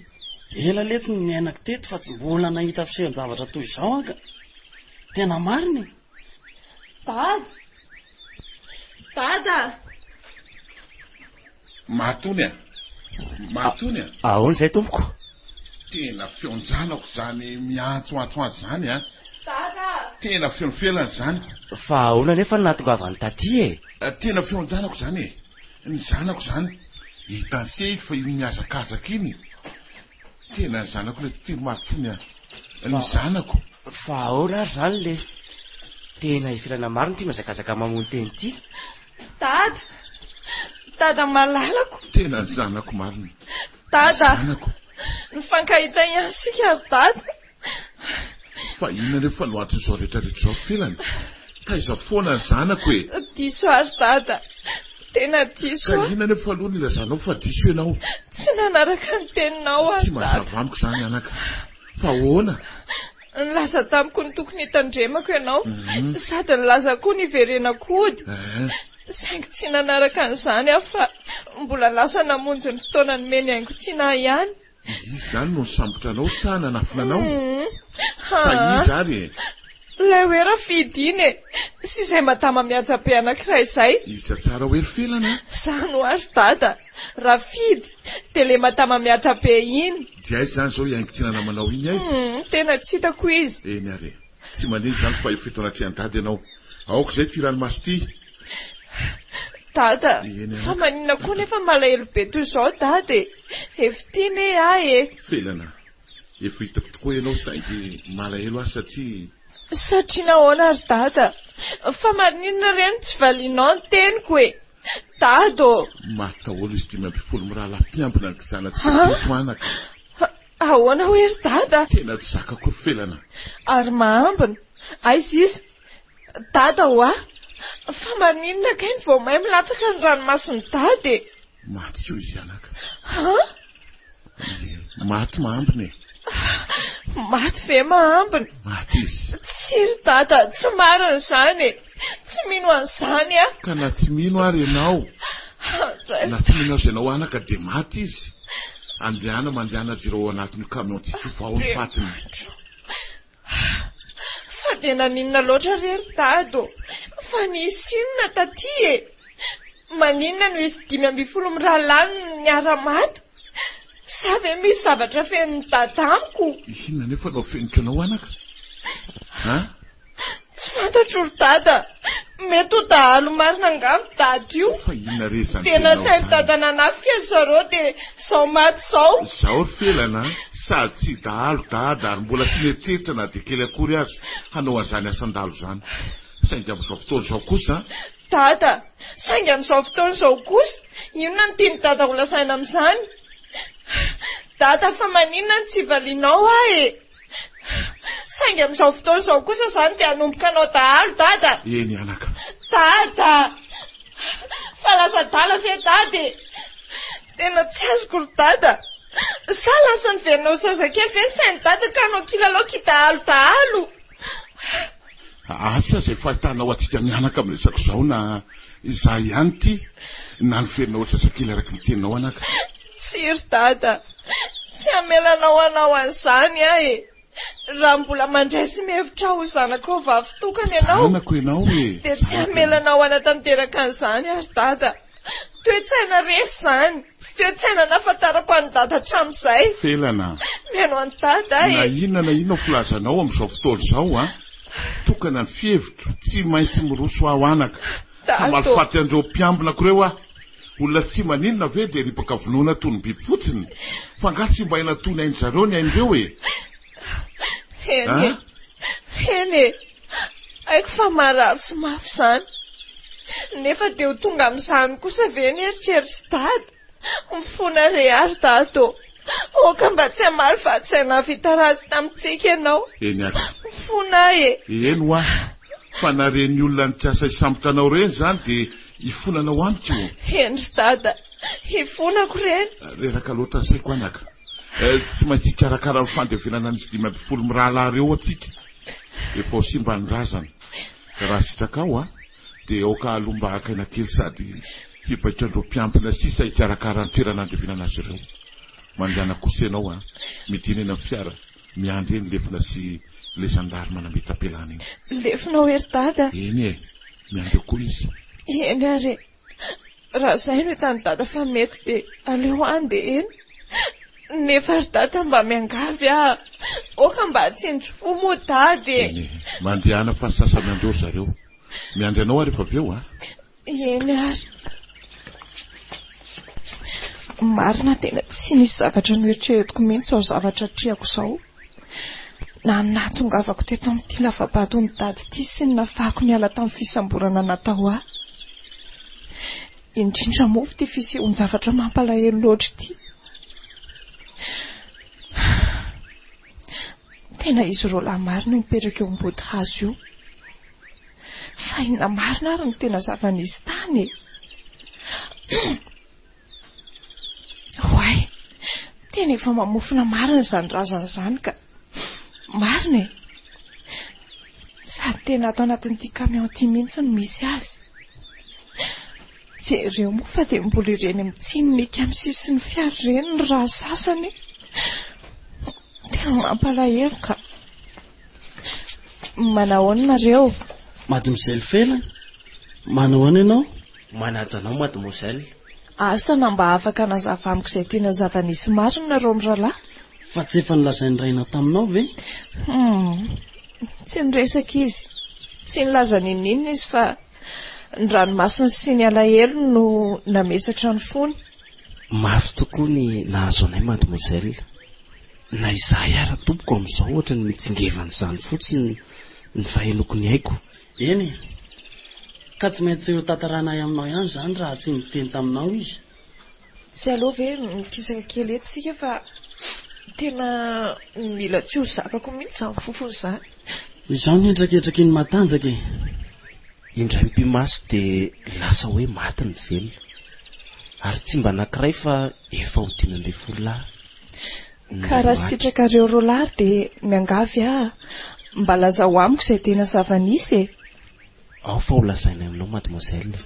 [SPEAKER 3] Ela letsy no niainako teto fa tsy mbola nahita fisehon-javatra toy izao aho ka! Tena marina e!
[SPEAKER 1] Dada! Dada!
[SPEAKER 6] Mahatony a! Mahatony a!
[SPEAKER 5] Ahoana izay tompoko?
[SPEAKER 6] Tena feon-janako izany miantsoantso azy izany a!
[SPEAKER 1] Dada!
[SPEAKER 6] Tena feon'ny felana izany.
[SPEAKER 5] Fa ahoana anefa no nahatongavany taty e?
[SPEAKER 6] Tena feon-janako izany e! Ny zanako izany. Hitan'i se fa iny mihazakazaka iny. Tena ny zanako ilay ity Mahatony a! Ny zanako.
[SPEAKER 5] Fa ahoana ary izany le? Tena ifelana marina ity mihazakazaka mamono teny ity.
[SPEAKER 1] Dada! Dada malalako!
[SPEAKER 6] Tena ny zanako marina.
[SPEAKER 1] Dada!
[SPEAKER 6] Zanako.
[SPEAKER 1] Nifankahita ihany isika ry dada.
[SPEAKER 6] Fa inona anefa no anton'izao rehetra rehetra izao Felana? Taiza foana ny zanako e?
[SPEAKER 1] Diso ahy ry dada. Tena diso
[SPEAKER 6] Ka
[SPEAKER 1] aho.
[SPEAKER 6] inona anefa aloha no ilazanao fa diso ianao?
[SPEAKER 1] Tsy nanaraka ny teninao aho
[SPEAKER 6] Tsy
[SPEAKER 1] ry dada.
[SPEAKER 6] mazava amiko izany anaka. Fa ahoana?
[SPEAKER 1] Nilaza tamiko ny tokony hitandremako ianao, sady nilaza koa ny hiverenako hody. Saingy tsy nanaraka an'izany aho fa mbola lasa namonjy ny fotoana nomeny haingo tiana ahy ihany.
[SPEAKER 6] Iza izany no nisambotra anao sa nanafina anao? Fa iza ary e?
[SPEAKER 1] Ilay hoe Rafidy iny e! Sy izay madama mihaja be anankiray izay.
[SPEAKER 6] Iza tsara hoe ry Felana a?
[SPEAKER 1] Izany hoa ry Dada! Rafidy dia ilay madama mihaja be iny.
[SPEAKER 6] Dia aiza izany izao i Haingotiana namanao iny aiza?
[SPEAKER 1] Humm, tena tsy hitako izy.
[SPEAKER 6] Eny ary e. Tsy manino izany fa efa eto anatrehan'i Dada ianao. Aoka izay ity ranomaso ity.
[SPEAKER 1] Dada,
[SPEAKER 6] Eny
[SPEAKER 1] fa
[SPEAKER 6] anaka.
[SPEAKER 1] maninona koa nefa malahelo be toy izao Dada e? Efa tia ne ahy e.
[SPEAKER 6] Felana, efa hitako tokoa ianao saingy malahelo aho satria.
[SPEAKER 1] Satria nahoana ry Dada? Fa maninona re no tsy valianao ny teniko e? Dada ô!
[SPEAKER 6] Maty daholo izy 15 mirahalahy mpiambina ny kijanatsika
[SPEAKER 1] Hah?
[SPEAKER 6] teto anaka.
[SPEAKER 1] Ahoana hoe ry Dada?
[SPEAKER 6] Tena tsy zakako ry Felana.
[SPEAKER 1] Ary mahambina? Aiza izy? Dada hoa! Fa maninona kay no vao may milatsaka ny ranomason'i Dada e?
[SPEAKER 6] Maty koa izy anaka.
[SPEAKER 1] Hah?
[SPEAKER 6] Ie, maty mahambina e.
[SPEAKER 1] Maty ve mahambina?
[SPEAKER 6] Maty izy.
[SPEAKER 1] Tsia ry Dada, tsy marina izany e! Tsy mino an'izany aho.
[SPEAKER 6] Ka na tsy mino ary ianao, na tsy mino aza ianao anaka dia maty izy. Andehana mandehana jereo ao anatin'io camion-tsika io fa ao ny fatiny.
[SPEAKER 1] Fa dia naninona loatra re ry Dada ô? Fa nisy inona taty e? Maninona no izy 15 mirahalahy no niara-maty? Sa ve misy zavatra fenon'i Dada amiko?
[SPEAKER 6] Inona anefa no afeniko anao anaka? Ha?
[SPEAKER 1] Tsy fantatro ry Dada. Mety ho dahalo marina angamba Dada io.
[SPEAKER 6] Fa inona re izany
[SPEAKER 1] Dia
[SPEAKER 6] teninao
[SPEAKER 1] nasain'i
[SPEAKER 6] izany?
[SPEAKER 1] Dada nanafika ry zareo dia izao maty izao.
[SPEAKER 6] Izao ry Felana a, sady tsy dahalo Dada ary mbola tsy nieritreritra na dia kely akory aza hanao an'izany asan-dahalo izany. Saingy amin'izao fotoana izao kosa.
[SPEAKER 1] Dada, saingy amin'izao fotoana izao kosa, inona no tian'i Dada ho lazaina amin'izany? Dada, fa maninona no tsy valianao aho e? Saingy amin'izao fotoana izao kosa izany dia hanomboka hanao dahalo Dada!
[SPEAKER 6] Eny anaka.
[SPEAKER 1] Dada! Fa lasa adala ve Dada e? Tena tsy azoko ry Dada. Sa lasa niverina ho zazakely ve ny sain'i Dada ka hanao kilalao kidahalo dahalo?
[SPEAKER 6] Asa izay fahitanao antsika mianaka amin'ny resaka izao na izaho ihany ity na niverina ho zazakely araka ny teninao anaka.
[SPEAKER 1] Tsia ry Dada. Tsy hamela anao hanao an'izany aho e! Raha mbola mandray sy mihevitra ahy ho zanakao vavy tokana ianao,
[SPEAKER 6] Zanako ianao e!
[SPEAKER 1] dia tsy hamela anao hanatanteraka an'izany aho ry Dada. Toe-tsaina resy izany, tsy toe-tsaina nahafantarako an'i Dada hatramin'izay.
[SPEAKER 6] Felana a!
[SPEAKER 1] Mihaino an'i Dada aho e!
[SPEAKER 6] Na inona na inona filazanao amin'izao fotoana izao an! Tokana ny fihevitro, tsy maintsy miroso aho anaka.
[SPEAKER 1] Dada ô!
[SPEAKER 6] Hamaly faty an'ireo mpiambinako ireo aho. Olona tsy maninona ve dia ripaka vonoina toy ny biby fotsiny? Fa angaha tsy mba haina toy ny ain-dry zareo ny ain'ireo e?
[SPEAKER 1] Eny e! Eny e! Haiko fa marary sy mafy izany. Nefa dia ho tonga amin'izany kosa ve ny eritreritr'i Dada? Mifona re ary Dada ô! Aoka mba tsy hamaly fa tsy nahavita ratsy tamintsika ianao.
[SPEAKER 6] Eny ary.
[SPEAKER 1] Mifona aho e!
[SPEAKER 6] Eny hoa! Fa na ireny olona nikasa hisambotra anao ireny izany dia hifonanao amiko?
[SPEAKER 1] Eny ry Dada, hifonako ireny.
[SPEAKER 6] Reraka loatra ny saiko anaka. Tsy maintsy hikarakara ny fandevenana an'izy 15 mirahalahy ireo antsika. Efa ho simba ny razana. Raha sitrakao an, dia aoka aloha mba haka aina kely sady hibaiko an'ireo mpiambina sisa hikarakara ny toerana handevenana azy ireo. Mandehana kosa ianao an, midina eny amin'ny fiara, miandry eny lefona sy ilay zandarma nametra-pialana iny.
[SPEAKER 1] Lefona hoe ry Dada?
[SPEAKER 6] Eny e, miandry eo koa izy.
[SPEAKER 1] Eny ary e. Raha izay no hitan'i Dada fa mety dia aleo handeha eny. Nefa ry Dada mba miangavy aho, aoka mba hatsindry fo moa Dada e!
[SPEAKER 6] Eny e, mandehana fa sasa-miandry eo ry zareo. Miandry anao aho rehefa avy eo a!
[SPEAKER 1] Eny ary. Marina tena tsy nisy zavatra noeritreretiko mihitsy izao zavatra atrehako izao. Na ny nahatongavako teto amin'ity lava-baton'i Dada ity sy ny nafahako niala tamin'ny fisamborana natao ahy. Indrindra moa ity fisehoan-javatra mampalahelo loatra ity. Tena izy roalahy marina io mipetraka eo ambody hazo io. Fa inona marina ary no tena zava-nisy tany e? Oay, tena efa mamofona marina izany razana izany ka. Marina e. Sady tena ato anatin'ity camion ity mihitsy no misy azy. Jereo moa fa dia mbola ireny mitsinika amin'ny sisin'ny fiara ireny ny rà sasany. Tena mampalahelo ka. Manahoana nareo?
[SPEAKER 3] Mademoiselle Felana, manahoana ianao?
[SPEAKER 7] Manaja anao mademoiselle.
[SPEAKER 1] Asa na mba afaka hanazava amiko izay tena zava-nisy marina nareo mirahalahy?
[SPEAKER 3] Fa tsy efa nolazain'ny rainao taminao ve?
[SPEAKER 1] Hum, tsy niresaka izy. Tsy nilaza n'inon'inona izy fa ny ranomasony sy ny alahelony no namesatra ny fony.
[SPEAKER 7] Mafy tokoa ny nahazo anay mademoiselle. Na izahay ara tompoko amin'izao ohatra ny mitsingevana izany fotsiny ny fahenoako ny aiko.
[SPEAKER 3] Eny e! Ka tsy maintsy ho tantaranay aminao ihany izany raha tsy niteny taminao izy.
[SPEAKER 1] Tsy aleo ve mikisaka kely eto isika fa tena mila tsy ho zakako mihitsy izany fofona izany.
[SPEAKER 3] Izaho nihetraketraky ny matanjaka e!
[SPEAKER 7] Indray mipi-maso dia lasa hoe maty ny velona. Ary tsy mba anankiray fa efa ho 15 lahy.
[SPEAKER 1] Ka raha sitrakareo roalahy ary dia miangavy aho mba lazao amiko izay tena zava-nisy e!
[SPEAKER 7] Ao fa ho lazainay aminao mademoiselle.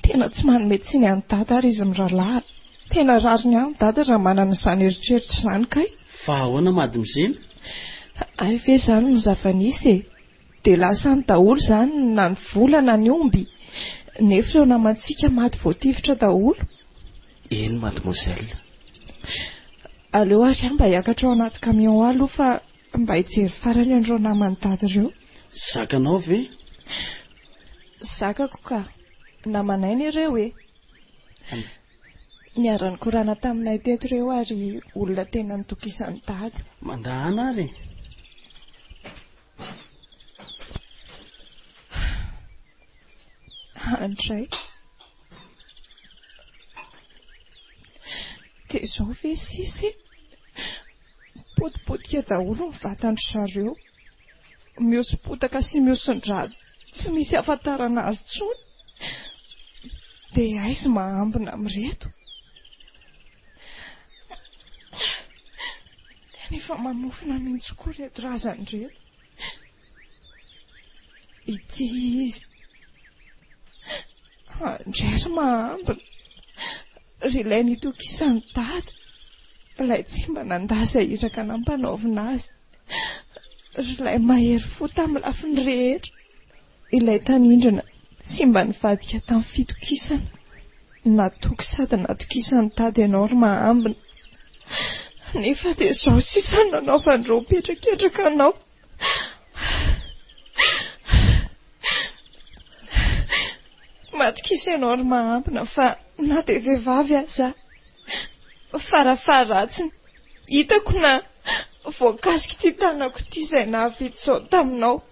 [SPEAKER 1] Tena tsy manome tsiny an'i Dada ary izy mirahalahy. Tena rariny ihany Dada raha manana izany eritreritra izany kay.
[SPEAKER 3] Fa ahoana mademoiselle?
[SPEAKER 1] Hay ve izany ny zava-nisy e? Dia lasany daholo izany na ny vola na ny omby, nefa ireo namantsika maty voatifitra daholo.
[SPEAKER 7] Eny mademoiselle.
[SPEAKER 1] Aleo ary aho mba hiakatra ao anaty camion ao aloha fa mba hijery farany an'ireo naman'i Dada ireo.
[SPEAKER 3] Zakanao ve?
[SPEAKER 1] Zakako ka. Namanay anie ireo e. Niara-nikorana taminay teto ireo ary olona tena nitokisan'i Dada.
[SPEAKER 3] Mandahana ary e.
[SPEAKER 1] Andray. Dia izao ve sisa e? Potipotika daholo ny vatan-dry zareo. Mihosom-potaka sy mihoson-drà tsy misy ahafantarana azy intsony. Dia aiza mahambina amin'ireto? Tena efa mamofona mihitsy koa ireto razana ireto. Ity izy. Andray ry mahambina. Ry ilay nitokisan'i Dada. Ilay tsy mba nandà izay iraka nampanaovina azy. Ry ilay mahery fo tamin'ny lafiny rehetra. Ilay tanindrona tsy mba nivadika tamin'ny fitokisana. Natoky sady natokisan'i Dada ianao ry mahambina. Nefa dia izao sisa no nanaovan-dreo mpihetraketraka anao. Matokisa ianao ry Mahambina fa na dia vehivavy aza farafaharatsiny hitako na voakasik'ity tanako ity izay nahavita izao taminao.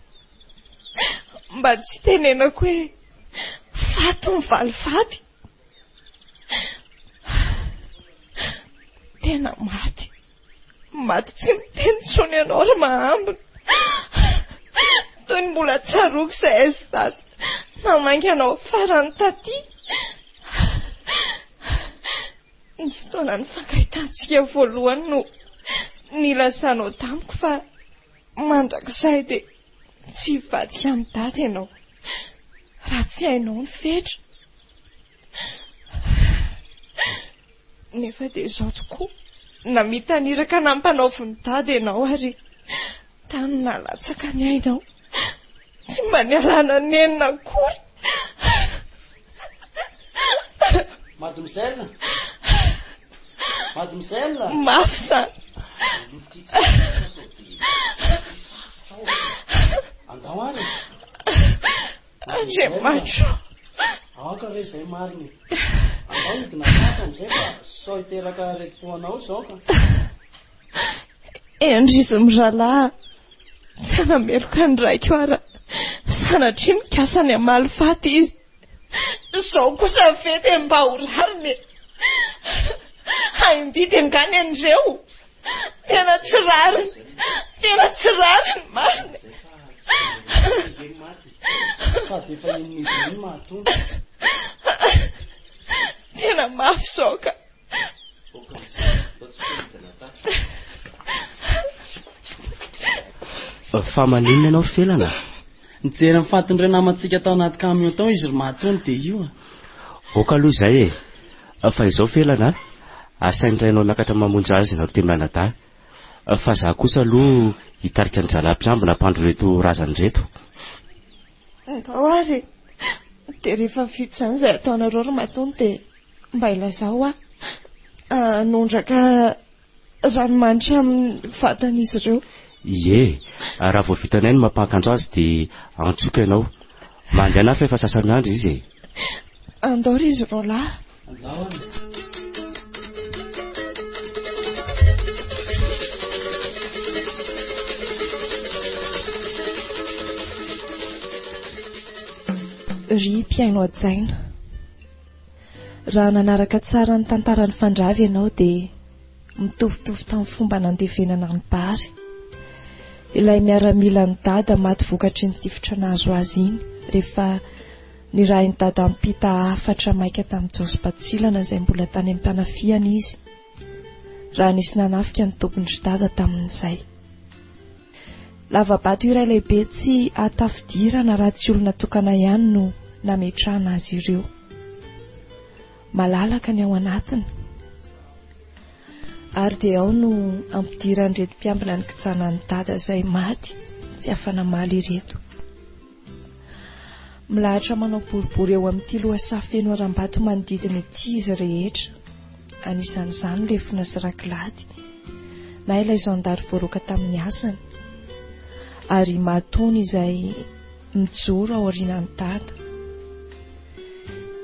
[SPEAKER 1] Mba tsy tenenako hoe faty ny valifaty. Tena maty. Maty tsy miteny intsony ianao ry Mahambina. Toy ny mbola tsaroako izay aizy dada namangy anao farany taty. Ny fotoana nifankahitantsika voalohany no nilazanao tamiko fa mandrakizay dia tsy hivadika amin'i dada ianao raha tsy hainao ny fetra. Nefa dia izao tokoa, namita ny iraka nampanaovin'i Dada ianao ary tany nahalatsaka ny ainao. Tsy mba nialana nenina akory.
[SPEAKER 3] Mademoiselle! Mademoiselle!
[SPEAKER 1] Mafy izany.
[SPEAKER 3] Andao ary.
[SPEAKER 1] Andriamanitra ô!
[SPEAKER 3] Aoka re izay marina e! Andao hidina tato amin'izay fa sao hiteraka aretim-po anao izao ka!
[SPEAKER 1] Hendry izy mirahalahy, tsy hanameloka ny raiko aho raha sanatria mikasa ny hamaly faty izy. Izao kosa ve dia mba ho rariny e! Haim-bidy angaha ny an'ireo? Tena tsy rariny, tena tsy rariny marina e.
[SPEAKER 3] Sady efa iny iny mahatonga.
[SPEAKER 1] Tena mafy izao ka.
[SPEAKER 5] Fa maninona ianao Felana?
[SPEAKER 3] Nijery ny fatin'ireo namantsika tao anaty camion tao izy ry Mahatony dia io a.
[SPEAKER 5] Aoka aloha izay e. Fa izao Felana a, asain'ny rainao miakatra mamonjy azy nareo telo mianadahy. Fa za kosa aloha hitarika ny zalahy mpiambina hampandro ireto razana ireto.
[SPEAKER 1] Ndao ary e. Dia rehefa vita izany izay ataonareo ry Matony dia mba ilazao aho. Hanondraka ranomanitra amin'ny vatan'izy ireo.
[SPEAKER 5] Ie, raha vao vitanay ny mampakanjo azy dia antsoiko ianao. Mandehana fa efa sasa-miandry izy e.
[SPEAKER 1] Andao ry izy roalahy.
[SPEAKER 3] Andao ary.
[SPEAKER 1] Ry mpihaino hajaina. Raha nanaraka tsara ny tantaran'i Fandravy ianao dia mitovitovy tamin'ny fomba nandevenana an'i Bary, ilay miaramilan'i Dada maty vokatry ny tifitra nahazo azy iny rehefa nirahin'i Dada hampita hafatra maika tamin'i Jaosy Batsilana izay mbola tany am-panafihana izy raha nisy nanafika ny tobin-dry Dada tamin'izay. Lava-bato iray lehibe tsy ahatafidirana raha tsy olona tokana ihany no nametrahana azy ireo. Malalaka ny ao anatiny. Ary dia ao no ampidiran'ireto mpiambina ny kijanan'i Dada izay maty tsy afa-namaly ireto. Milahatra manao boribory eo amin'ity lohasaha feno harambato manodidina ity izy rehetra, anisan'izany Lefona sy Rakilady, na ilay zandary voaroaka tamin'ny asany, ary i Mahatony izay mijoro ao aorianan'i Dada.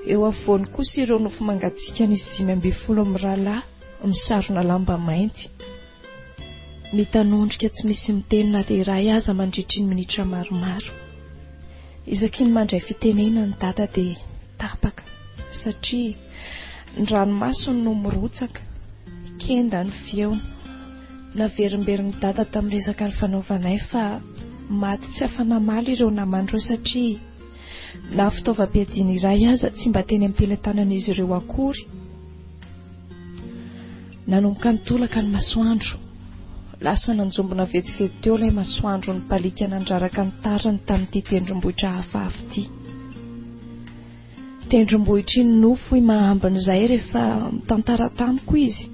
[SPEAKER 1] Eo afovoany kosa ireo nofo mangatsiakan'izy 15 mirahalahy misarona lamba mainty. Mitanondrika tsy misy miteny na dia iray aza mandritry ny minitra maromaro. Isaky ny mandray fitenenana ny dada dia tapaka satria ny ranomasony no mirotsaka, kenda ny feony. Naverimberin'i dada tamin'ny resaka nifanaovanay fa maty tsy afa-namaly ireo namany ireo satria na fitaovam-piadiana iray aza tsy mba teny am-pelatanan'izy ireo akory. Nanomboka nitolaka ny masoandro. Lasa nanjombona vetivety teo ilay masoandro nibaliaka nandraraka ny tariny tamin'ity tendrombohitra hafahafa ity. Tendrombohitry ny nofo i Mahambina izay rehefa mitantara tamiko izy.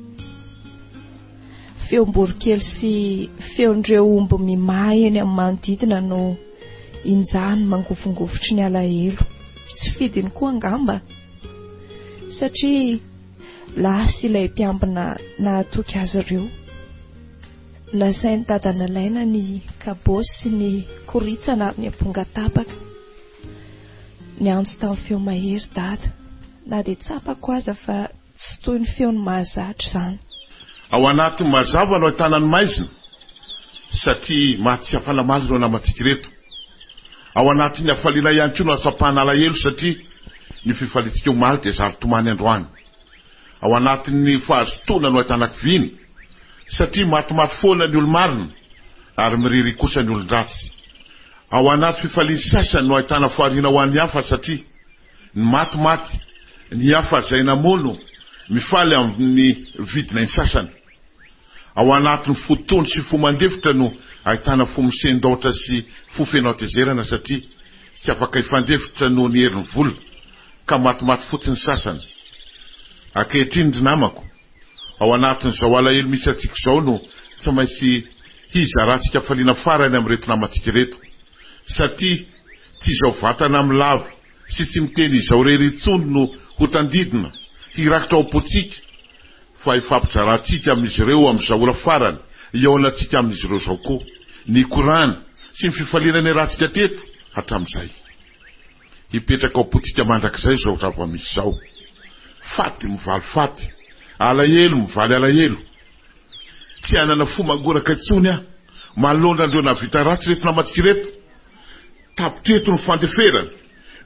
[SPEAKER 1] Feom-boronkely sy feon'ireo omby mimaha eny amin'ny manodidina no injany mangovingovitry ny alahelo. Tsy fidiny koa angamba satria lasa ilay mpiambina nahatoky azy ireo. Nasain'i Dada nalaina ny kabôsy sy ny koritsana ary ny amponga tapaka. Niantso tamin'ny feo mahery Dada, na dia tsapako aza fa tsy toy ny feony mahazatra izany.
[SPEAKER 6] Ao anatin'ny mazava no ahitana ny maizina, satria maty tsy afa-namaly ireo namantsika ireto. Ao anatin'ny hafaliana ihany koa no ahatsapana alahelo satria ny fifaliantsika omaly dia zary tomany androany. Ao anatin'ny fahazotoana no ahitana kiviana satria matimaty foana ny olo-marina ary miririha kosa ny olon-dratsy. Ao anaty fifalian'ny sasany no ahitana fahoriana ho an'ny hafa satria ny maty maty, ny hafa izay namono mifaly amin'ny vidin'ain'ny sasany. Ao anatin'ny fo tony sy fo mandefitra no ahitana fo misendaotra sy fo feno hatezerana satria tsy afaka hifandefitra noho ny herin'ny vola ka matimaty fotsiny ny sasany. Ankehitriny ry namako, ao anatin'izao alahelo misy antsika izao no tsy maintsy hizarantsika hafaliana farany amin'ireto namantsika ireto satria tsy izao vatana milavo sy tsy miteny izao irery intsony no ho tandidona hirakitra ao am-pontsika fa hifampizarantsika amin'izy ireo amin'izao ora farany hihaonantsika amin'izy ireo izao koa ny korana sy ny fifaliana niarahantsika teto hatramin'izay. Hipetraka ao am-pontsika mandrakizay izao zava-misy izao. Faty mivaly faty, alahelo mivaly alahelo. Tsy hanana fo mangoraka intsony aho manoloana an'ireo nahavita ratsy ireto namantsika ireto. Tapitra eto ny fandeferana,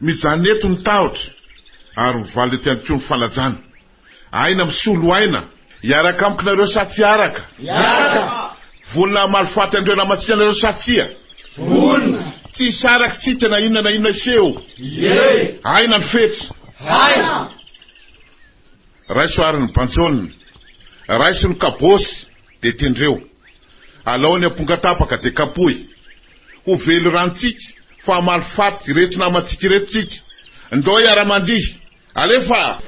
[SPEAKER 6] mijanona eto ny tahotra ary mivaly eto ihany koa ny fanajana. Aina misolo aina. Hiaraka amiko nareo sa tsy hiaraka?
[SPEAKER 8] Hiaraka.
[SPEAKER 6] Vonona hamaly faty an'ireo namantsika nareo sa tsia?
[SPEAKER 8] Vonona.
[SPEAKER 6] Tsy hisaraka tsika na inona na inona hiseho.
[SPEAKER 8] Ie.
[SPEAKER 6] Aina ny fetra.
[SPEAKER 8] Aina.
[SPEAKER 6] Raiso ary ny banjona. Raiso ny kabôsy dia tendreo. Alao ny amponga tapaka dia kapohy. Ho velirantsika fa hamaly faty ireto namantsika ireto tsika. Ndao hiara-mandihy. Alefa!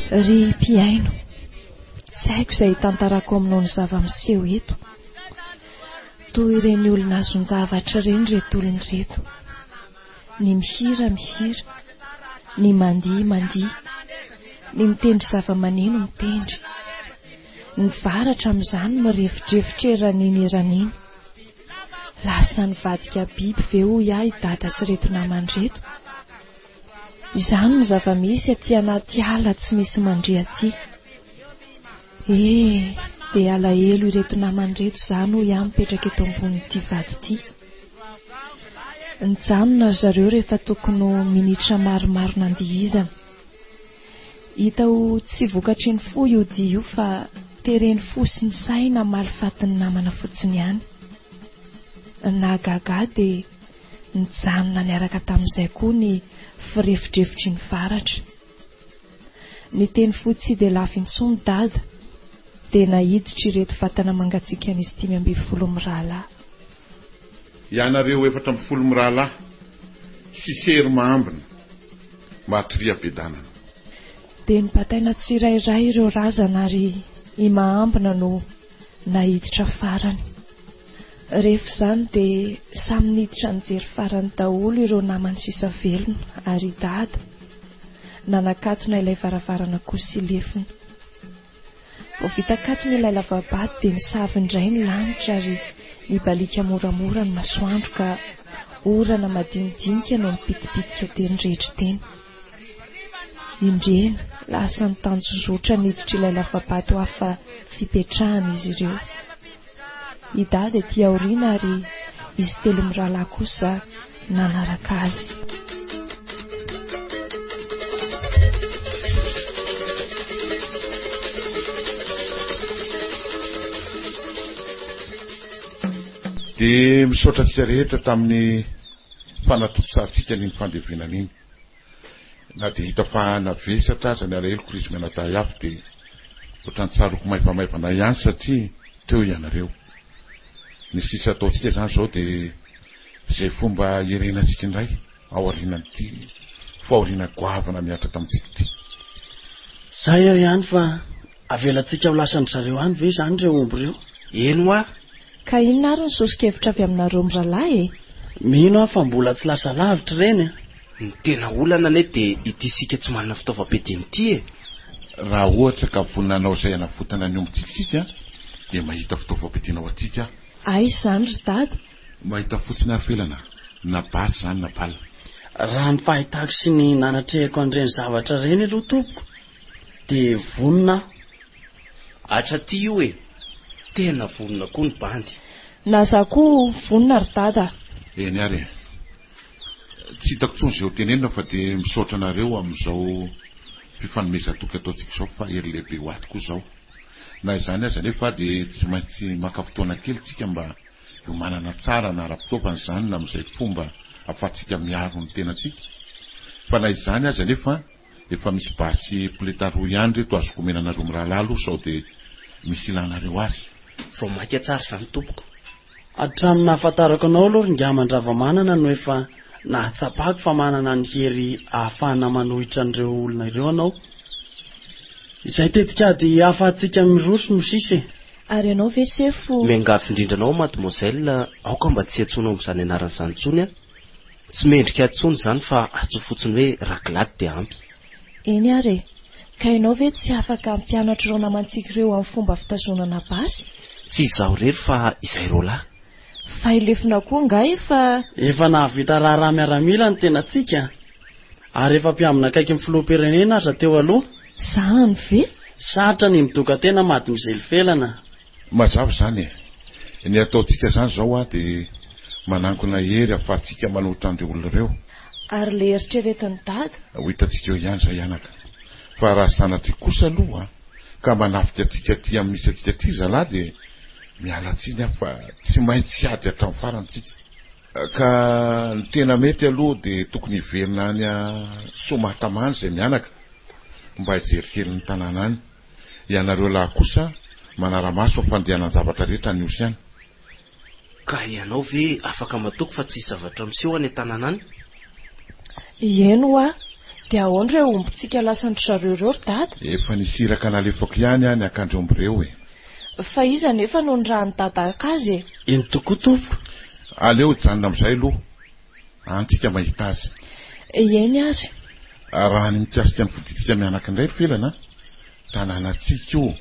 [SPEAKER 1] Ry mpihaino, tsy haiko izay hitantarako aminao ny zava-miseho eto. Toy ireny olona azon-javatra ireny ireto olona ireto. Ny mihira mihira, ny mandihy mandihy, ny mitendry zava-maneno mitendry. Ny varatra amin'izany mirefodrefotra eran'iny eran'iny. Lasa nivadika biby ve hoy aho i Dada sy ireto namany ireto? Izany no zava-misy aty anaty ala tsy misy mandre aty. Eh, dia alahelo ireto namany ireto izany hoy aho mipetraka eto ambonin'ity vato ity. Nijanona ry zareo rehefa tokony ho minitra maromaro nandihizana. Hita ho tsy vokatry ny fo io dihy io fa teren'ny fo sy ny saina hamaly faty ny namana fotsiny ihany. Ny nahagaga ahy dia Nijanona niaraka tamin'izay koa ny firefodrefotry ny varatra. Niteny fo tsy dia lafo intsony Dada, dia naiditra ireto vatana mangatsiakan'izy 15 mirahalahy.
[SPEAKER 6] Ianareo 14 mirahalahy sy sery mahambina, matoria am-piadanana.
[SPEAKER 1] Dia nobataina tsirairay ireo razana ary i Mahambina no naiditra farany. Rehefa izany dia samy niditra nijery farany daholo ireo namany sisa velona ary i Dada nanakatona ilay varavarana koa sy lefona. Vao vita katona ilay lavabato dia nisava indray ny lanitra ary nibaliaka moramora ny masoandro ka orana madinidinika no nipitipitika teny rehetra teny. Indreny, lasa nitanjozotra niditra ilay lavabato hafa fipetrahana izy ireo. I Dada ety aoriana ary izy telo mirahalahy kosa nanaraka azy.
[SPEAKER 6] Dia misaotra antsika rehetra tamin'ny fanatontosantsika an'iny fandevenana iny. Na dia hita fa navesatra aza ny alaheloko ry izy mianadahy avy dia ohatran'ny tsaroako maivamaivana ihany satria teo ianareo. Ny sisa ataontsika izany izao dia izay fomba hirenantsika indray ao aorianan'ity fahoriana goavana mihatra tamintsika ity.
[SPEAKER 3] Zay eo ihany fa avelantsika ho lasan-dry zareo any ve izany ireo omby ireo?
[SPEAKER 7] Eny hoa!
[SPEAKER 1] Ka inona ary ny soso-kevitra avy aminareo mirahalahy e?
[SPEAKER 3] Mino aho fa mbola tsy lasa lavitra ireny a!
[SPEAKER 7] Ny tena olana anie dia ity isika tsy manana fitaovam-piadiana ity e!
[SPEAKER 6] Raha ohatra ka vonona hanao izay hanavotana ny ombintsika isika dia mahita fitaovam-piadiana ho antsika aho.
[SPEAKER 1] Aiza izany ry dada?
[SPEAKER 6] Mahita fotsiny aho Felana, na basy izany na bala.
[SPEAKER 3] Raha ny fahitako sy ny nanatrehako an'ireny zavatra ireny aloha tompoko dia vonona aho.
[SPEAKER 7] Hatraty io e! Tena vonona koa ny bandy.
[SPEAKER 1] Na za koa vonona ry dada a!
[SPEAKER 6] Eny ary e! Tsy hitako intsony izay ho tenenina fa dia misaotra anareo amin'izao fifanomezan-toky ataontsika izao fa hery lehibe ho ahy tokoa izao. Na izany aza anefa dia tsy maintsy maka fotoana kely tsika mba hiomanana tsara na ara-pitaovana izany na amin'izay fomba ahafahantsika miaro ny tenantsika. Fa na izany aza anefa efa misy basy poleta roa ihany ireto azoko omena anareo mirahalahy aloha sao dia misy ilanareo azy.
[SPEAKER 7] Vao mainka tsara izany tompoko.
[SPEAKER 3] Hatramin'ny nahafantarako anao aloha ry Ngama Andravamanana no efa nahatsapako fa manana ny hery ahafahana manohitra an'ireo olona ireo anao. Izay tetikady ahafahantsika miroso no sisa e.
[SPEAKER 1] Ary ianao ve sefo?
[SPEAKER 7] Miangavy indrindra anao mademoiselle, aoka mba tsy hiantsoanao amin'izany anarana izany intsony aho. Tsy mendrika ahy intsony izany fa antsoy fotsiny hoe Ragilady dia ampy.
[SPEAKER 1] Eny ary e! Ka ianao ve tsy afaka hampianatra ireo namantsika ireo amin'ny fomba fitazonana basy?
[SPEAKER 7] Tsy izaho irery fa izay roalahy.
[SPEAKER 1] Fa i Lefona koa angaha efa.
[SPEAKER 3] Efa nahavita raharaha miaramila ny tenantsika ary efa mpiambina akaiky ny filoham-pirenena aza teo aloha.
[SPEAKER 1] Zany ve?
[SPEAKER 3] Sarotra ny midoka tena mademoiselle Felana.
[SPEAKER 6] Mazava izany e! Ny ataontsika izany izao a dia manangona hery ahafahantsika manohitra an'ireo olona ireo.
[SPEAKER 1] Ary ilay eritreretin'i Dada?
[SPEAKER 6] Ho hitantsika eo ihany izay anaka. Fa raha sanatria kosa aloha ka manafika antsika aty amin'ny misy antsika aty ry zalahy dia miala tsiny aho fa tsy maintsy hiady hatramin'ny farany tsika. Ka ny tena mety aloha dia tokony hiverina any Soamahatamana izay mianaka mba hijery kely ny tanàna any. Ianareo lahy kosa manara-maso ny fandehanan-javatra rehetra any Osy any.
[SPEAKER 7] Ka ianao ve afaka matoky fa tsy hisy zavatra miseho any an-tanàna any?
[SPEAKER 1] Eny hoa! Dia ahoana ireo ombintsika lasan-dry zareo ireo ry dada?
[SPEAKER 6] Efa nisy iraka nalefako ihany any haka an'ireo omby ireo e!
[SPEAKER 1] Fa iza anefa no nirahan'i dada haka azy e?
[SPEAKER 3] Eny tokoa tompoko.
[SPEAKER 6] Aleo hijanona amin'izay aloha. Any tsika mahita azy.
[SPEAKER 1] Eny ary.
[SPEAKER 6] Raha ny mikasika ny fodiantsika mianaka indray ry Felana a, tanànantsika io,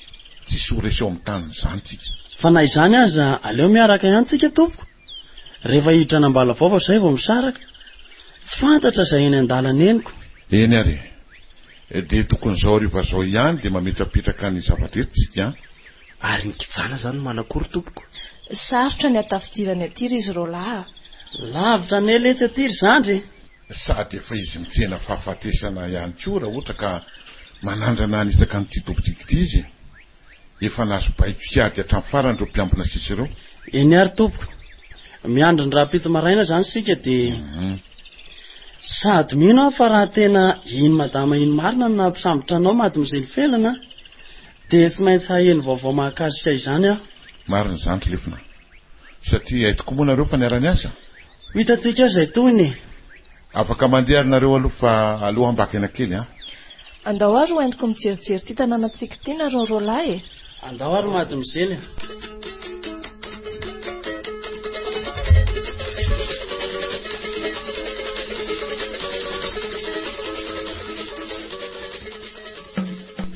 [SPEAKER 6] tsisy ho resy eo amin'ny taniny izany tsika.
[SPEAKER 3] Fa na izany aza aleo miaraka ihany tsika tompoko. Rehefa hiditra an'Ambalavao zay vao misaraka. Tsy fantatra izay eny an-dalana eny ko.
[SPEAKER 6] Eny ary e. Dia tokony izao hariva izao ihany dia mametrapetraka ny zava-drehetra tsika an.
[SPEAKER 7] Ary ny kijana zany manakory tompoko?
[SPEAKER 1] Sarotra ny hatafidirany aty ry izy roalahy a!
[SPEAKER 3] Lavitra anie letsy aty ry zandry e!
[SPEAKER 6] Sady efa izy mitsena fahafatesana ihany koa raha ohatra ka manandrana hanisaka an'ity tompontsika ity izy e! Efa nahazo baiko hiady hatramin'ny farany ireo mpiambina sisa ireo.
[SPEAKER 3] Eny ary tompoko. Miandry ny rahampitso maraina izany isika dia. Sady mino aho fa raha tena iny madama iny marina no nampisambotra anao mademoiselle Felana Dia tsy maintsy haheno vaovao mahakasika izany aho.
[SPEAKER 6] Marina izany ry lefona. Satria hay tokoa moa nareo fa niara-niasa?
[SPEAKER 3] Ho hitantsika eo izay tohiny e.
[SPEAKER 6] Afaka mandeha ary nareo aloha fa aleo aho mba haka aina kely an.
[SPEAKER 1] Andao ary ho entiko mijerijery ity tanànantsika ity nareo roalahy e.
[SPEAKER 3] Andao ary mademoiselle e.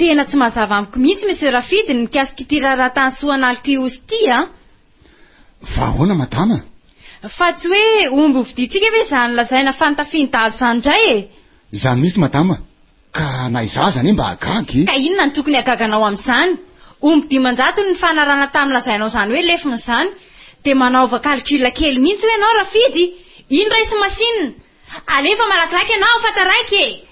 [SPEAKER 9] Tena tsy mazava amiko mihitsy Monsieur Rafidy ny mikasika ity raharaha tany Soanalika Ihosy ity a!
[SPEAKER 10] Fa ahoana madama?
[SPEAKER 9] Fa tsy hoe omby hovidiantsika ve izany lazaina fa notafian'ny dahalo izany indray e?
[SPEAKER 10] Izany mihitsy madama, ka na izaho aza anie mba gaga e!
[SPEAKER 9] Ka inona no tokony hagaganao amin'izany? Omby 500 no nifanarahana tamin'ny lazainao izany hoe lefona izany. Dia manaova calcul kely mihitsy hoe ianao Rafidy! Iny raisy machine! Alefa malakilaky ianao fa taraiky e!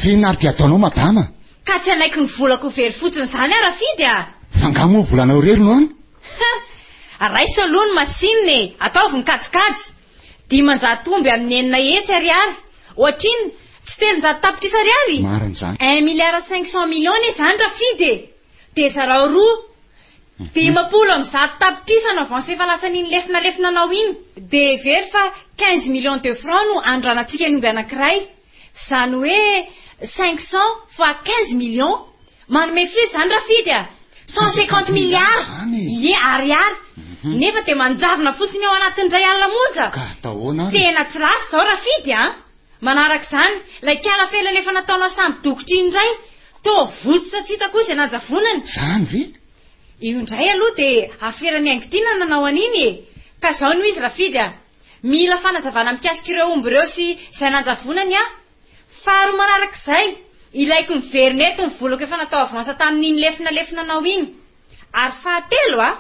[SPEAKER 10] F'inona ary ty ataonao madama?
[SPEAKER 9] Ka tsy hanaiky ny volako ho very fotsiny izany aho Rafidy a!
[SPEAKER 10] Fa angaha moa volanao irery no any?
[SPEAKER 9] Ha! Raiso aloha ny machine e! Ataovy ny kajikajy. 500 omby amin'ny 600 ariary. Ohatrinona? Tsy 300 tapitrisa ariary?
[SPEAKER 10] Marina izany.
[SPEAKER 9] Un milliard 500 millions anie izany Rafidy e! Dia zarao roa. 150 tapitrisa no avance efa lasan'iny lefona lefona anao iny. Dia hevero fa 15 millions de francs no andranantsika ny omby anankiray. Izany hoe 500 fois 15 millions. Manome firy izany Rafidy a? 150 milliards! Ie, ariary. Nefa dia manjavona fotsiny ao anatin'ny iray alina monja.
[SPEAKER 10] Ka atao ahoana ary?
[SPEAKER 9] Tena tsy lasa izao Rafidy a! Manaraka izany, ilay kiala felana efa nataonao sambo dokotra iny indray, toa votsotra tsy hita koa izay nanjavonany.
[SPEAKER 10] Izany ve?
[SPEAKER 9] Io indray aloha dia aferan'i Haingotiana no nanao an'iny e! Ka izao no izy Rafidy a! Mila fanazavana mikasika ireo omby ireo sy izay nanjavonany aho. Faharoa manarak'izay, ilaiko miverina eto ny volako efa natao avance tamin'iny lefona lefona anao iny. Ary fahatelo a!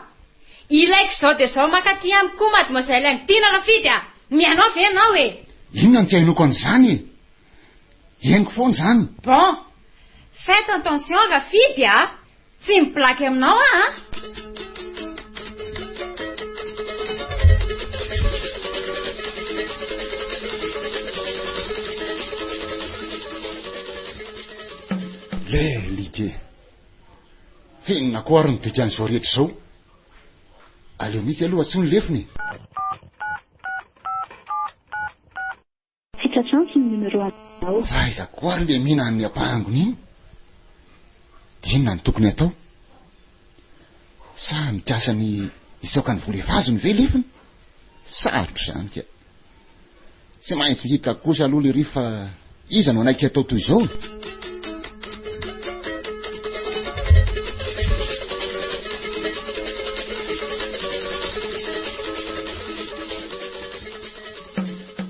[SPEAKER 9] Ilaiko izao dia izao mankaty amiko koa mademoiselle Haingotiana Rafidy a! Mihaino ahy ve ianao e?
[SPEAKER 10] Inona no tsy hainoako an'izany e? Henoko foana izany.
[SPEAKER 9] Bon! Faites attention Rafidy a! Tsy mi-blague aminao aho an!
[SPEAKER 10] Lelike! F'inona koa ary no dikan'izao rehetra izao? Aleo mihitsy aloha antsoy ny lefiny e!
[SPEAKER 11] Tsy tratr'antso ny numéro anao.
[SPEAKER 10] Fa aiza koa ary le mihinana ny ampahangony iny? Dia inona no tokony atao? Sa mikasa ny hisaoka ny vola efa azony ve lefiny? Sarotra izany ka. Tsy maintsy hita kosa aloha lery fa iza no hanaiky atao toy izao?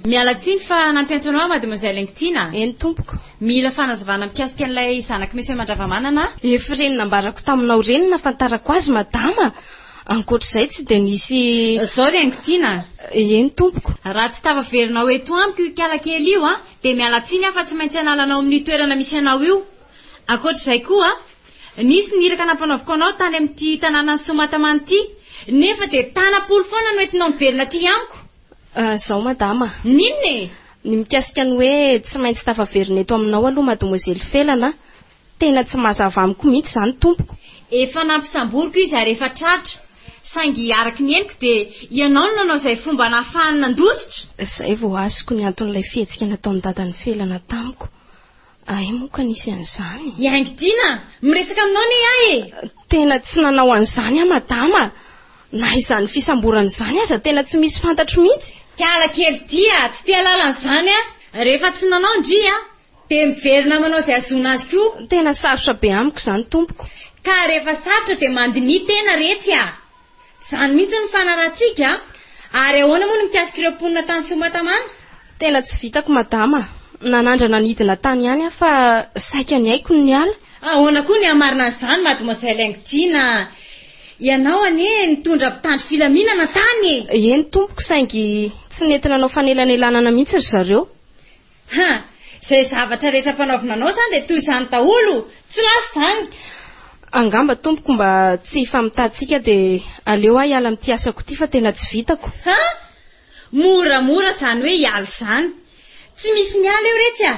[SPEAKER 9] Miala tsiny fa nampiantso anao aho Mademoiselle Haingotiana a.
[SPEAKER 12] Eny tompoko.
[SPEAKER 9] Mila fanazavana mikasika an'ilay zanak'i Monsieur Mandravamanana aho.
[SPEAKER 12] Efa ireny nambarako taminao ireny no nahafantarako azy madama. Ankoatr'izay tsy dia nisy.
[SPEAKER 9] Izao ry Haingotiana a.
[SPEAKER 12] Eny tompoko.
[SPEAKER 9] Raha tsy tafaverinao eto amiko io ikala kely io an, dia miala tsiny aho fa tsy maintsy hanala anao amin'io toerana misy anao io. Ankoatr'izay koa, nisy ny iraka nampanaoviko anao tany amin'ity tanànan'i Soamahatamana ity, nefa dia tanam-polo foana no entinao miverina aty amiko.
[SPEAKER 12] Izao madama.
[SPEAKER 9] N'inona e?
[SPEAKER 12] Ny mikasika ny hoe tsy maintsy tafaverina eto aminao aloha mademoiselle Felana a! Tena tsy mazava amiko mihitsy izany tompoko.
[SPEAKER 9] Efa nampisamboriko izy ary efa tratra. Saingy araka ny henoko dia ianao no nanao izay fomba nahafahany nandositra.
[SPEAKER 12] Izay vao azoko ny anton'ilay fihetsika nataon'i dadan'i Felana tamiko. Hay moa ka nisy an'izany.
[SPEAKER 9] I Haingotiana, miresaka aminao anie aho e!
[SPEAKER 12] Tena tsy nanao an'izany aho madama a! Na izany fisamborana izany aza tena tsy misy fantatro mihitsy.
[SPEAKER 9] Kala kely ity a! Tsy te hahalala an'izany aho. Rehefa tsy nanao ndry a! Dia miverina manao izay ahazoana azy koa.
[SPEAKER 12] Tena sarotra be amiko izany tompoko.
[SPEAKER 9] Ka rehefa sarotra dia mandiniha tena retsy a! Izany mihitsy no fanarahantsika a! Ary ahoana moa ny mikasika ireo mponina tany Soamahatamana?
[SPEAKER 12] Tena tsy vitako madama. Nanandrana nidina tany ihany aho fa saika ny aiko no niala.
[SPEAKER 9] Ahoana koa ny hamarina an'izany mademoiselle Haingotiana a! Ianao anie nitondra mpitandro filaminana tany e!
[SPEAKER 12] Eny tompoko saingy tsy nety nanao fanelanelanana mihitsy ry zareo.
[SPEAKER 9] Ha! Izay zavatra rehetra ampanaovina anao izany dia toy izany daholo! Tsy lasa izany!
[SPEAKER 12] Angamba tompoko mba tsy hifamitahantsika dia aleo aho hiala amin'ity asako ity fa tena tsy vitako.
[SPEAKER 9] Ha! Moramora izany hoe hiala izany. Tsy misy miala eo retsy a!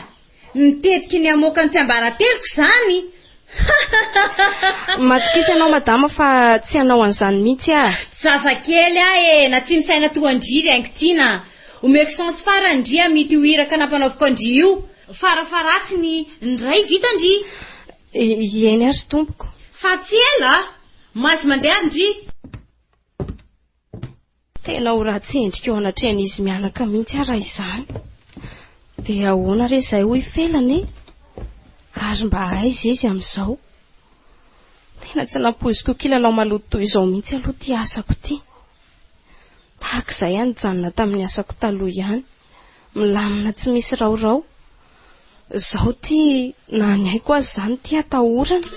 [SPEAKER 9] Mitetika ny hamoaka ny tsiambarateloko izany!
[SPEAKER 12] Matokisa ianao madama fa tsy hanao an'izany mihitsy aho.
[SPEAKER 9] Zazakely aho e, na tsy misaina toa an-dry ry Haingotiana. Omeko chance farany ndry amin'ity ho iraka nampanaoviko an-dry io. Farafaharatsiny indray vita ndry.
[SPEAKER 12] Eny ary tompoko.
[SPEAKER 9] Fa tsy ela a! Mahazo mandeha ary ndry.
[SPEAKER 12] Tena ho ratsy endrika eo anatrehan'izy mianaka mihitsy aho raha izany. Dia ahoana re izay hoy Felana e? Ary mba aiza izy amin'izao? Tena tsy nampoiziko kilalao maloto toy izao mihitsy aloha ity asako ity. Tahaka izay aho nijanona tamin'ny asako taloha ihany. Milamina tsy misy raorao. Izao ity na ny aiko aza izany ity atahorana.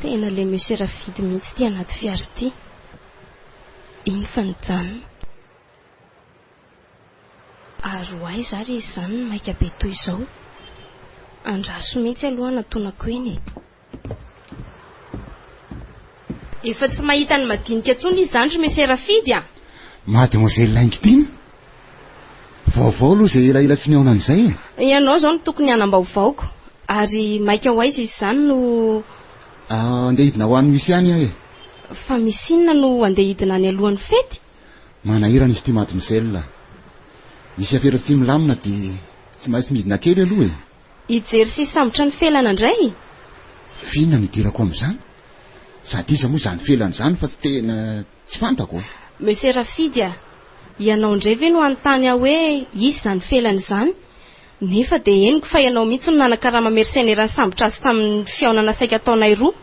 [SPEAKER 12] Tena le monsieur Rafidy mihitsy ity anaty fiara ity. Iny fa nijanona. Ary ho aiza ary izy izany no maika be toy izao? Andraso mihitsy aloha hanatonako eny e. Efa tsy mahita ny madinika intsony izy izany ry Monsieur Rafidy a!
[SPEAKER 10] Mademoiselle Laingitiana? Vaovao aloha izay elaela tsy nihaonana izay e!
[SPEAKER 12] Ianao izao no tokony hanam-baovaoko. Ary maika ho aiza izy izany no.
[SPEAKER 10] Andeha hidina ho any misy ihany aho e!
[SPEAKER 12] Fa misy inona no andeha hidina any alohan'ny fety?
[SPEAKER 10] Manahirana izy ity mademoiselle. Misy afera tsy milamina dia tsy maintsy midina kely aloha e!
[SPEAKER 12] Hijery sy hisambotra ny felana indray?
[SPEAKER 10] F'inona no idirako amin'izany? Sady iza moa izany felana izany fa tsy tena tsy fantako a!
[SPEAKER 12] Monsieur Rafidy a! Ianao indray ve no hanontany ahy hoe iza izany felana izany? Nefa dia henoko fa ianao mihitsy no nanakarama mersenera nisambotra azy tamin'ny fihaonana saika ataonay roa.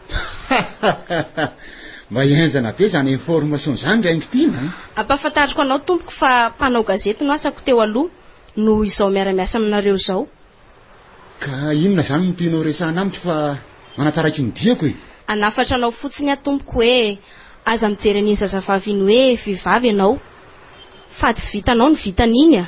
[SPEAKER 10] Mba henjana be izany information izany ry Haingotiana a!
[SPEAKER 12] Ampahafantariko anao tompoko fa mpanao gazety no asako teo aloha no izao miara-miasa aminareo izao.
[SPEAKER 10] Ka inona izany no tianao resahana amiko fa manataraiky ny diako e?
[SPEAKER 12] Hanafatra anao fotsiny aho tompoko hoe aza mijery an'iny zazavavy iny hoe vehivavy ianao fa tsy vitanao ny vitan'iny a!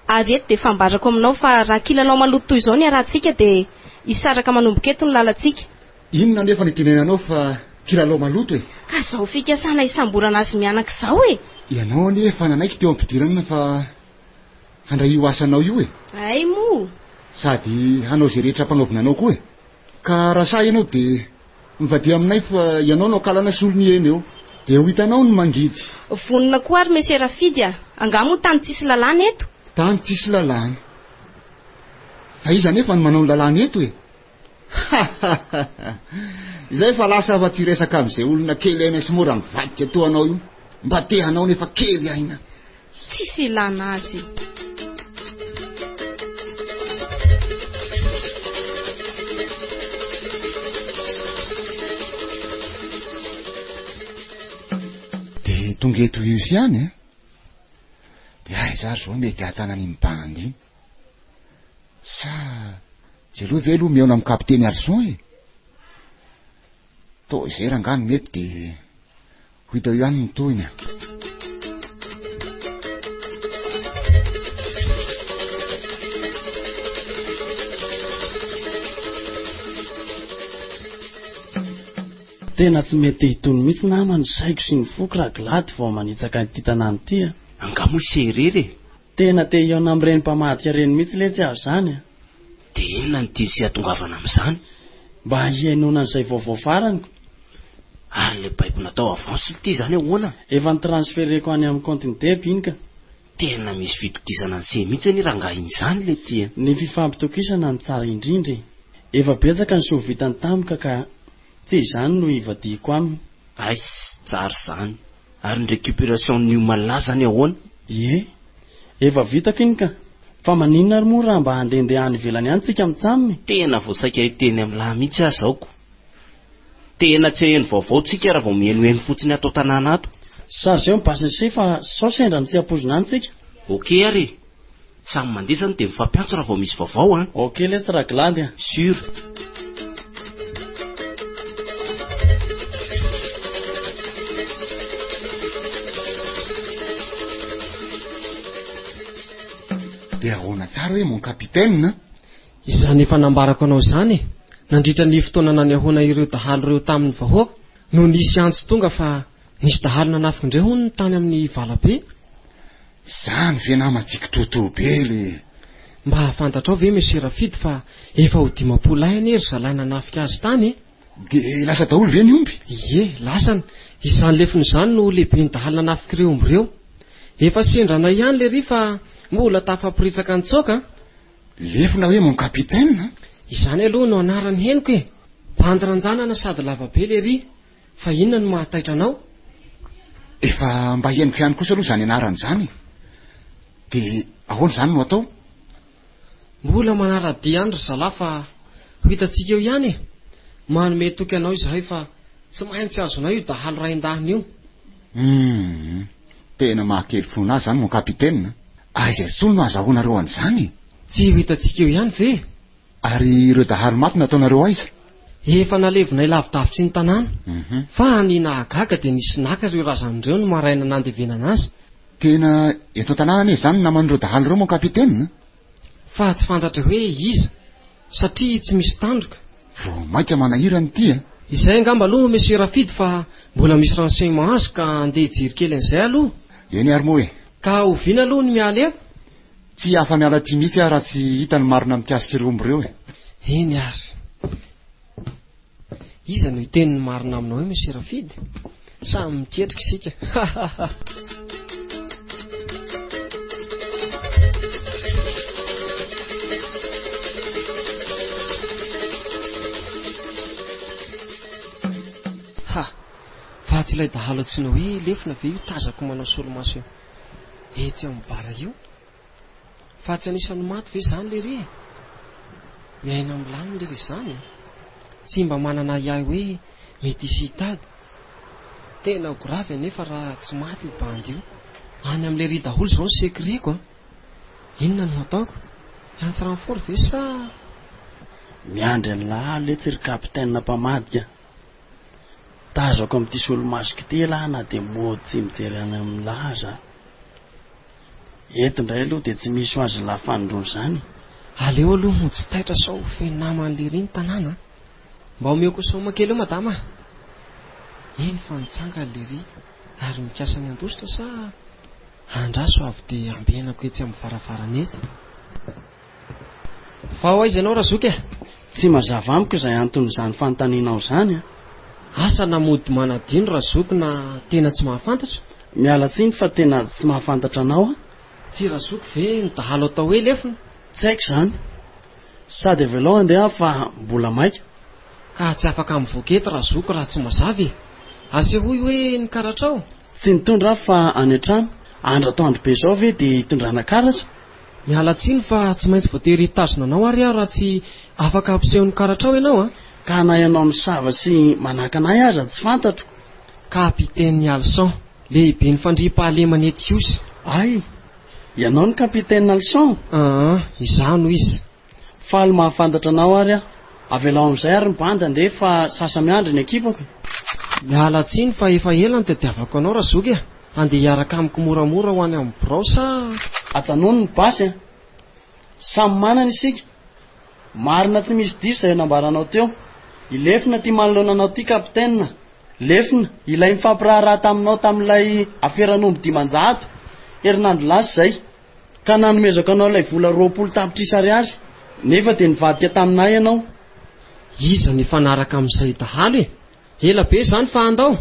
[SPEAKER 12] Ary eto dia efa ambarako aminao fa raha kilalao maloto toy izao ny iarahantsika dia hisaraka manomboka eto ny lalantsika.
[SPEAKER 10] Inona anefa no itenenanao fa kilalao maloto e?
[SPEAKER 12] Ka izao fikasana hisamborana azy mianaka izao e!
[SPEAKER 10] Ianao anie efa nanaiky teo am-pidirana fa handray io asanao io e!
[SPEAKER 12] Hay moa!
[SPEAKER 10] Sady hanao izay rehetra ampanaovina anao koa e! Ka raha sahy ianao dia mivadia aminay fa ianao no akalana solony eny eo. Dia ho hitanao ny mangidy.
[SPEAKER 12] Vonona koa ary Monsieur Rafidy a! Angaha moa tany tsisy lalàna eto?
[SPEAKER 10] Tany tsisy lalàna. Fa iza anefa no manao ny lalàna eto e? Hahahaha! Izay fa lasa afa tsy hiresaka amin'izay olona kely aina sy mora mivadika toa anao io. Mba te hanao nefa kely aina.
[SPEAKER 12] Tsisy ilana azy.
[SPEAKER 10] Dia tonga eto Ihosy ihany eh? Dia aiza ary izao mety hahatana an'iny bandy iny? Sa tsy aleo ve aloha mihaona amin'ny kapiteny Arson e? Toa izay rangaha no mety dia ho hita eo ihany ny tohiny a.
[SPEAKER 3] Tena tsy mety hitony mihitsy nama ny saiko sy ny foko raha Glady vao manitsaka an'ity tanàna ity a.
[SPEAKER 7] Angaha moa se irery e?
[SPEAKER 3] Tena te hihaona amin'ireny mpamadika ireny mihitsy letsy aho izany a.
[SPEAKER 7] Dia inona no tian'i se hatongavana amin'izany?
[SPEAKER 3] Mba hihainoana an'izay vaovao farany ko.
[SPEAKER 7] Ary ilay baiko natao avance ity izany ahoana?
[SPEAKER 3] Efa ni-transferer-ko any amin'ny kaontin'i Deba iny ka.
[SPEAKER 7] Tena misy fitokisana an'i se mihitsy anie rangahy iny izany lety a.
[SPEAKER 3] Ny fifampitokisana no tsara indrindra e. Efa betsaka ny soa vitany tamiko ka tsy izany no hivadihiko aminy.
[SPEAKER 7] Aiss, tsara izany. Ary ny récupération ny omaly zany ahoana?
[SPEAKER 3] Ie, efa vitako iny ka. Fa maninona ary moa raha mba handehandeha any ivelany any tsika mitsam e?
[SPEAKER 7] Tena vao saika hiteny amin'lah mihitsy aho zao ko. Tena tsy haheno vaovao tsika raha vao mihenoheno fotsiny ato an-tanàna ato.
[SPEAKER 3] Chargeo ny basin'i se fa sao sendra ny tsy ampoizina any tsika.
[SPEAKER 7] Ok ary e! Samy mandeha zany dia mifampiantso raha vao misy vaovao an!
[SPEAKER 3] Ok letsy Raglandy a!
[SPEAKER 7] Sûr!
[SPEAKER 10] Dia ahoana tsara hoe mon capitaine?
[SPEAKER 2] Izany efa nambarako anao izany e! Nandritra ny fotoana nanehoana ireo dahalo ireo tamin'ny vahoaka no nisy antso tonga fa nisy dahalo nanafika indray hono tany amin'ny valabe.
[SPEAKER 10] Zany ve nama tsikitotoa be le.
[SPEAKER 2] Mba fantatrao ve Monsieur Rafidy fa efa ho 50 lahy anie ry zalahy nanafika azy tany e?
[SPEAKER 10] De lasa daholo ve ny omby?
[SPEAKER 2] Ie, lasany. Izany lefiny izany no lehiben'ny dahalo nanafika ireo omby ireo. Efa sendra anay ihany lery fa mbola tafaporitsaka nitsoaka an!
[SPEAKER 10] Lefona hoe mon capitaine a?
[SPEAKER 2] Izany aloha no anarany henoko e! Bandy ranjanana sady lavabe lery. Fa inona no mahataitra anao?
[SPEAKER 10] Efa mba henoko ihany kosa aloha izany anarana izany e! Dia ahoana izany no atao?
[SPEAKER 2] Mbola manara-dia ihany ry zalahy fa ho hitantsika eo ihany e! Manome toky anao izahay fa tsy maintsy azonay io dahalo raindahiny io.
[SPEAKER 10] Humm! Tena mahakely finoana ahy izany mon capitaine a! Aiza intsony no azahoanareo an'izany e?
[SPEAKER 2] Tsy ho hitantsika eo ihany ve?
[SPEAKER 10] Ary ireo dahalo maty nataonareo aiza?
[SPEAKER 2] Efa nalevinay lavidavitry ny tanàna. Fa ny nahagaga dia nisy naka ireo razana ireo ny maraina nandevenana azy.
[SPEAKER 10] Tena eto an-tanàna anie izany ny naman'ireo dahalo ireo mon capitaine a!
[SPEAKER 2] Fa tsy fantatra hoe iza satria tsy misy tandroka.
[SPEAKER 10] Vao mainka manahirana ity a!
[SPEAKER 2] Izay angamba aloha Monsieur Rafidy fa mbola misy renseignement azo ka andeha hijery kely an'izay aloha.
[SPEAKER 10] Eny ary moa e!
[SPEAKER 2] Ka oviana aloha ny miala eto?
[SPEAKER 10] Tsy afa-miala aty mihitsy aho raha tsy hita ny marina mikasika ireo omby ireo e!
[SPEAKER 2] Eny ary. Iza no hiteny ny marina aminao eo Monsieur Rafidy? Samy miketrika isika. Ha! Fa tsy ilay dahalo antsoina hoe lefona ve io tazako manao solomaso etsy amin'ny bara io? Fa tsy anisan'ny maty ve izany lery e? Miaina milamina lery izany e? Tsy mba manana ahiahy hoe mety hisy hitady? Tena ho gravy anefa raha tsy maty io bandy io. Any amin'i lery daholo izao ny secret-ko a! Inona no hataoko? Hiantso renfort ve sa.
[SPEAKER 3] Miandry an'lah letsy ry capitaine mpamadika a! Tazako amin'ity solomasoko ity elah na dia mody tsy mijery any amin'lah aza a! Eto indray aloha dia tsy misy ho azy lahy fanindroany izany.
[SPEAKER 2] Aleo aloha mody tsy taitra sao feno naman'i lery ny tanàna a! Mba omeo kosoma kely eo madama a! Eny fa nitsangana lery ary mikasa ny handositra sa andraso avy dia ambenako etsy amin'ny varavarana etsy? Fa ho aiza ianao razoky a?
[SPEAKER 3] Tsy mazava amiko izay anton'izany fanontanianao izany a!
[SPEAKER 2] Asa na mody manadino razoky na tena tsy mahafantatra?
[SPEAKER 3] Miala tsiny fa tena tsy mahafantatra anao aho.
[SPEAKER 2] Tsy razoky ve no dahalo atao hoe lefona?
[SPEAKER 3] Tsy haiko izany. Sady avelao handeha aho fa mbola maika.
[SPEAKER 2] Ka tsy afaka mivoaka eto razoky raha tsy mazava e! Asehoy hoe ny karatrao?
[SPEAKER 3] Tsy nitondra aho fa any an-trano. Andro atoandro be izao ve dia hitondrana karatra?
[SPEAKER 2] Miala tsiny fa tsy maintsy voatery hitazona anao ary aho raha tsy afaka hampiseho ny karatrao ianao an!
[SPEAKER 3] Ka na ianao misava sy manakana ahy aza tsy fantatro.
[SPEAKER 2] Capitaine Alson, lehiben'ny fandriampahalemana eto Ihosy.
[SPEAKER 3] Hay! Ianao no Capitaine Alson?
[SPEAKER 2] Aa, izaho no izy.
[SPEAKER 3] Faly mahafantatra anao ary aho. Avelao amin'izay ary ny bandy andeha fa sasa-miandry ny ekipako e.
[SPEAKER 2] Miala tsiny fa efa ela nitadiavako anao Razoky a! Handeha hiaraka amiko moramora ho any amin'ny birao sa.
[SPEAKER 3] Ajanony ny basy a! Samy manana isika. Marina tsy misy diso izay nambaranao teo. I Lefona ity manoloana anao ity Capitaine a! Lefona, ilay nifampiraharaha taminao tamin'ilay aferan'omby 500, herinandro lasa izay. Ka nanomezako anao ilay vola 20 tapitrisa ariary, nefa dia nivadika taminay ianao.
[SPEAKER 2] Iza no hifanaraka amin'izay dahalo e? Ela be izany fa andao.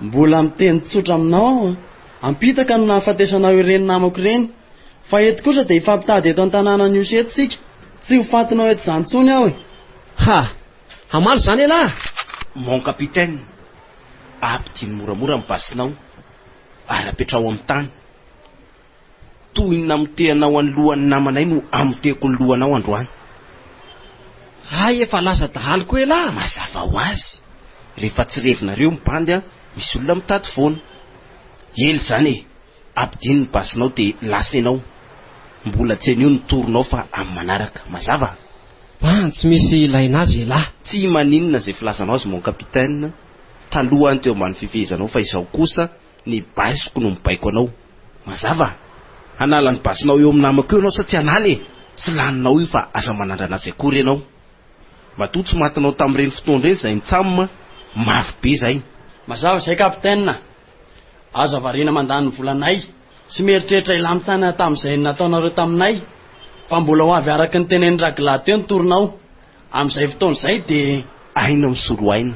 [SPEAKER 3] Mbola miteny tsotra aminao aho an! Ampitaka no nahafatesanao ireny namako ireny. Fa eto kosa dia hifampitady eto an-tanànan'i Ihosy eto isika. Tsy ho fatinao eto izany intsony aho e!
[SPEAKER 2] Ha! Hamaly izany ialahy?
[SPEAKER 7] Mon capitaine, ampidino moramora ny basinao ary apetraho amin'ny tany. Toy ny namotehanao an'ny lohan'ny namanay no amotehako ny lohanao androany.
[SPEAKER 2] Hay efa lasa dahalo koa elah!
[SPEAKER 7] Mazava ho azy, rehefa tsy revinareo ny bandy an, misy olona mitady foana. Ela izany e! Ampidino ny basinao dia lasa ianao. Mbola tsy anio ny tour-nao fa amin'ny manaraka. Mazava?
[SPEAKER 2] Bandy tsy misy ilaina azy elah!
[SPEAKER 7] Tsy maninona izay filazanao azy mon capitaine, taloha aho teo ambany fifehezanao fa izao kosa Ny basiko no mibaiko anao. Mazava? Hanala ny basinao eo amin'ny namako eo ianao sa tsy hanala e? Tsy laninao io fa aza manandrana azy akory ianao. Matoa tsy matinao tamin'ireny fotoana ireny izay nitsam, mafy be izay.
[SPEAKER 3] Mazava izay Capitaine a! Aza variana mandany ny volanay sy mieritreritra hilamin-tsaina tamin'izay nataonareo taminay fa mbola ho avy araka ny tenenin'i Ragla teo ny torinao. Amin'izay fotoana izay dia.
[SPEAKER 7] Aina misolo aina,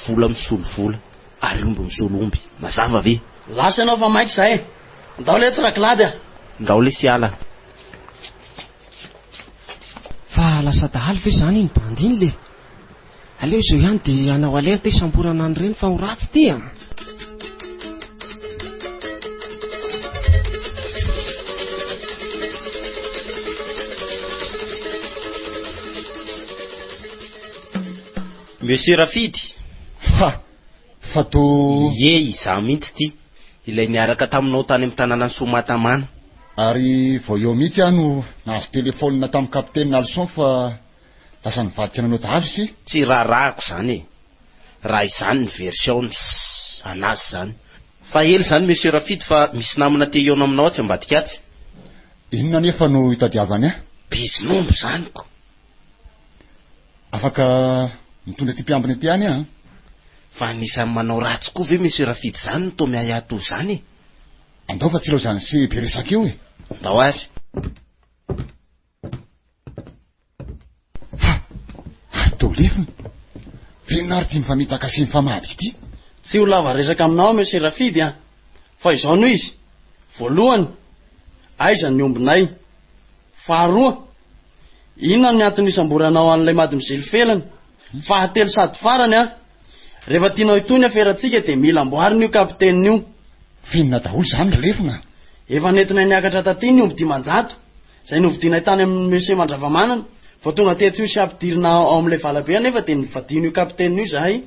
[SPEAKER 7] vola misolo vola. Ary omby misolo omby. Mazava ve?
[SPEAKER 3] Lasa ianao fa maika izahay. Ndao letsy Raglady a!
[SPEAKER 7] Ndao lesy hiala.
[SPEAKER 2] Fa lasa dahalo ve izany iny bandy iny le? Aleo izao ihany dia hanao alerte hisamborana an'ireny fa ho ratsy ity a!
[SPEAKER 7] Monsieur Rafidy!
[SPEAKER 10] Ha! Fa toa.
[SPEAKER 7] Ie, izaho mihitsy ity, ilay niaraka taminao tany amin'ny tanànan'i Soamahatamana.
[SPEAKER 10] Ary vao eo mihitsy aho no nahazo telefaonina tamin'ny kapiteny Nalson fa lasa nivadika nanao dahalo ise.
[SPEAKER 7] Tsy raharahako izany e! Raha izany ny version-ny, anazy izany. Fa ela izany Monsieur Rafidy fa misy namana te hihaona aminao atsy ambadika atsy.
[SPEAKER 10] Inona anefa no itadiavany ahy?
[SPEAKER 7] Bizin'omby izany ko.
[SPEAKER 10] Afaka mitondra ity mpiambina ity any aho an.
[SPEAKER 7] Fa anisan'ny manao ratsy koa ve Monsieur Rafidy izany no toa miahiahy toa izany e?
[SPEAKER 10] Andao fa tsy ilaozan'i se be resaka eo e.
[SPEAKER 7] Andao ary.
[SPEAKER 10] Ha! Ary toa lefona. Velona ary ity mifamitaka sy mifamadika ity.
[SPEAKER 3] Tsy ho lava resaka aminao aho Monsieur Rafidy an! Fa izao no izy, voalohany, aiza ny ombinay? Faharoa, inona ny antony isamboranao an'ilay Mademoiselle Felana? Fahatelo sady farany an! Rehefa tianao hitohy ny aferantsika dia mila amboarina io kapiteny io.
[SPEAKER 10] F'inona daholo izany ry lefona?
[SPEAKER 3] Efa nentinay niakatra taty ny omby 500. Izay novidianay tany amin'i Monsieur Mandravamanana. Vao tonga tetsy io sy ampidirina ao amin'ilay valabe anefa dia nivadian'io kapiteny io izahay.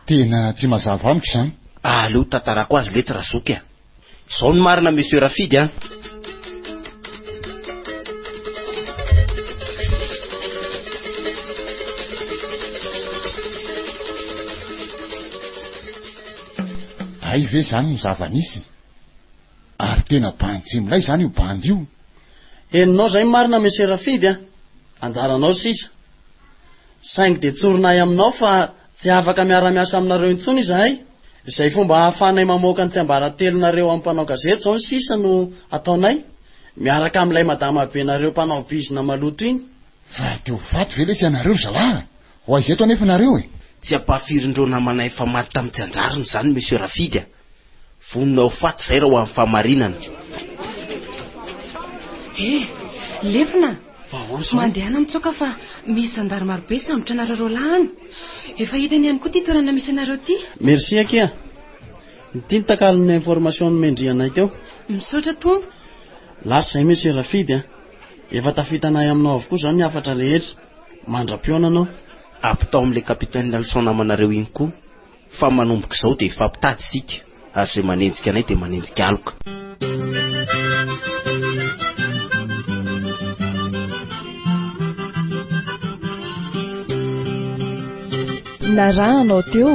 [SPEAKER 10] Tena tsy mazava amiko izany.
[SPEAKER 7] Aleo tantarako azy letsy razoky a! Izao no marina Monsieur Rafidy a!
[SPEAKER 10] Hay ve izany no zava-nisy? Ary tena bandy tsy milay izany io bandy io.
[SPEAKER 3] Henonao izay ny marina Monsieur Rafidy a! Anjaranao sisa. Saingy dia tsorinay aminao fa tsy afaka miara-miasa aminareo intsony izahay. Izay fomba ahafahanay mamoaka ny tsiambaratelonareo amin'ny mpanao gazety izao ny sisa no ataonay, miaraka amin'ilay madama benareo mpanao bizina maloto iny.
[SPEAKER 10] Fa te ho faty ve lesy ianareo ry zalahy a? Ho aiza eto anefa nareo e?
[SPEAKER 7] Tsy ampahafirin'ireo namanay efa maty tamin'ny tsy an-drariny izany Monsieur Rafidy a! Vonona ho faty izay raha ho amin'ny fahamarinana.
[SPEAKER 13] Eh! Lefona! Mandehana mitsoaka fa misy zandary marobe hisambotra anareo roalahy any. Efa hitany ihany koa ity toerana misy anareo ity.
[SPEAKER 3] Merci akia. Ity ny takalon'ny information nomendry anay teo.
[SPEAKER 13] Misaotra tompo.
[SPEAKER 3] Lasa izay Monsieur Rafidy a. Efa tafitanay aminao avokoa izao ny hafatra rehetra. Mandra-pihaona anao.
[SPEAKER 7] Ampitao amin'ilay capitaine Nelson namanareo iny koa. Fa manomboka izao dia hifampitady isika ary izay manenjika anay dia manenjika aloka.
[SPEAKER 1] Narahanao teo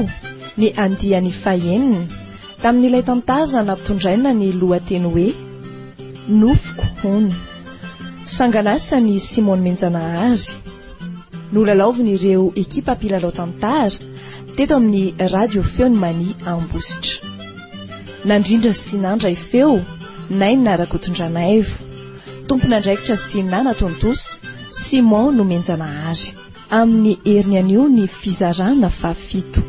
[SPEAKER 1] ny andiany fahenina tamin'ilay tantara nampitondraina ny lohateny hoe Nofiko hono. Sanganasan'i Simon Menjanahary. Nolalaovin'ireo ekipa mpilalao tantara teto amin'ny Radio Feon'i Mania Ambositra. Nandrindra sy nandray feo, Naina Rakotondranaivo. Tompon'andraikitra sy nanatontosa, Simon Nomenjanahary. Amin'ny heriny anio ny fizarana fahafito.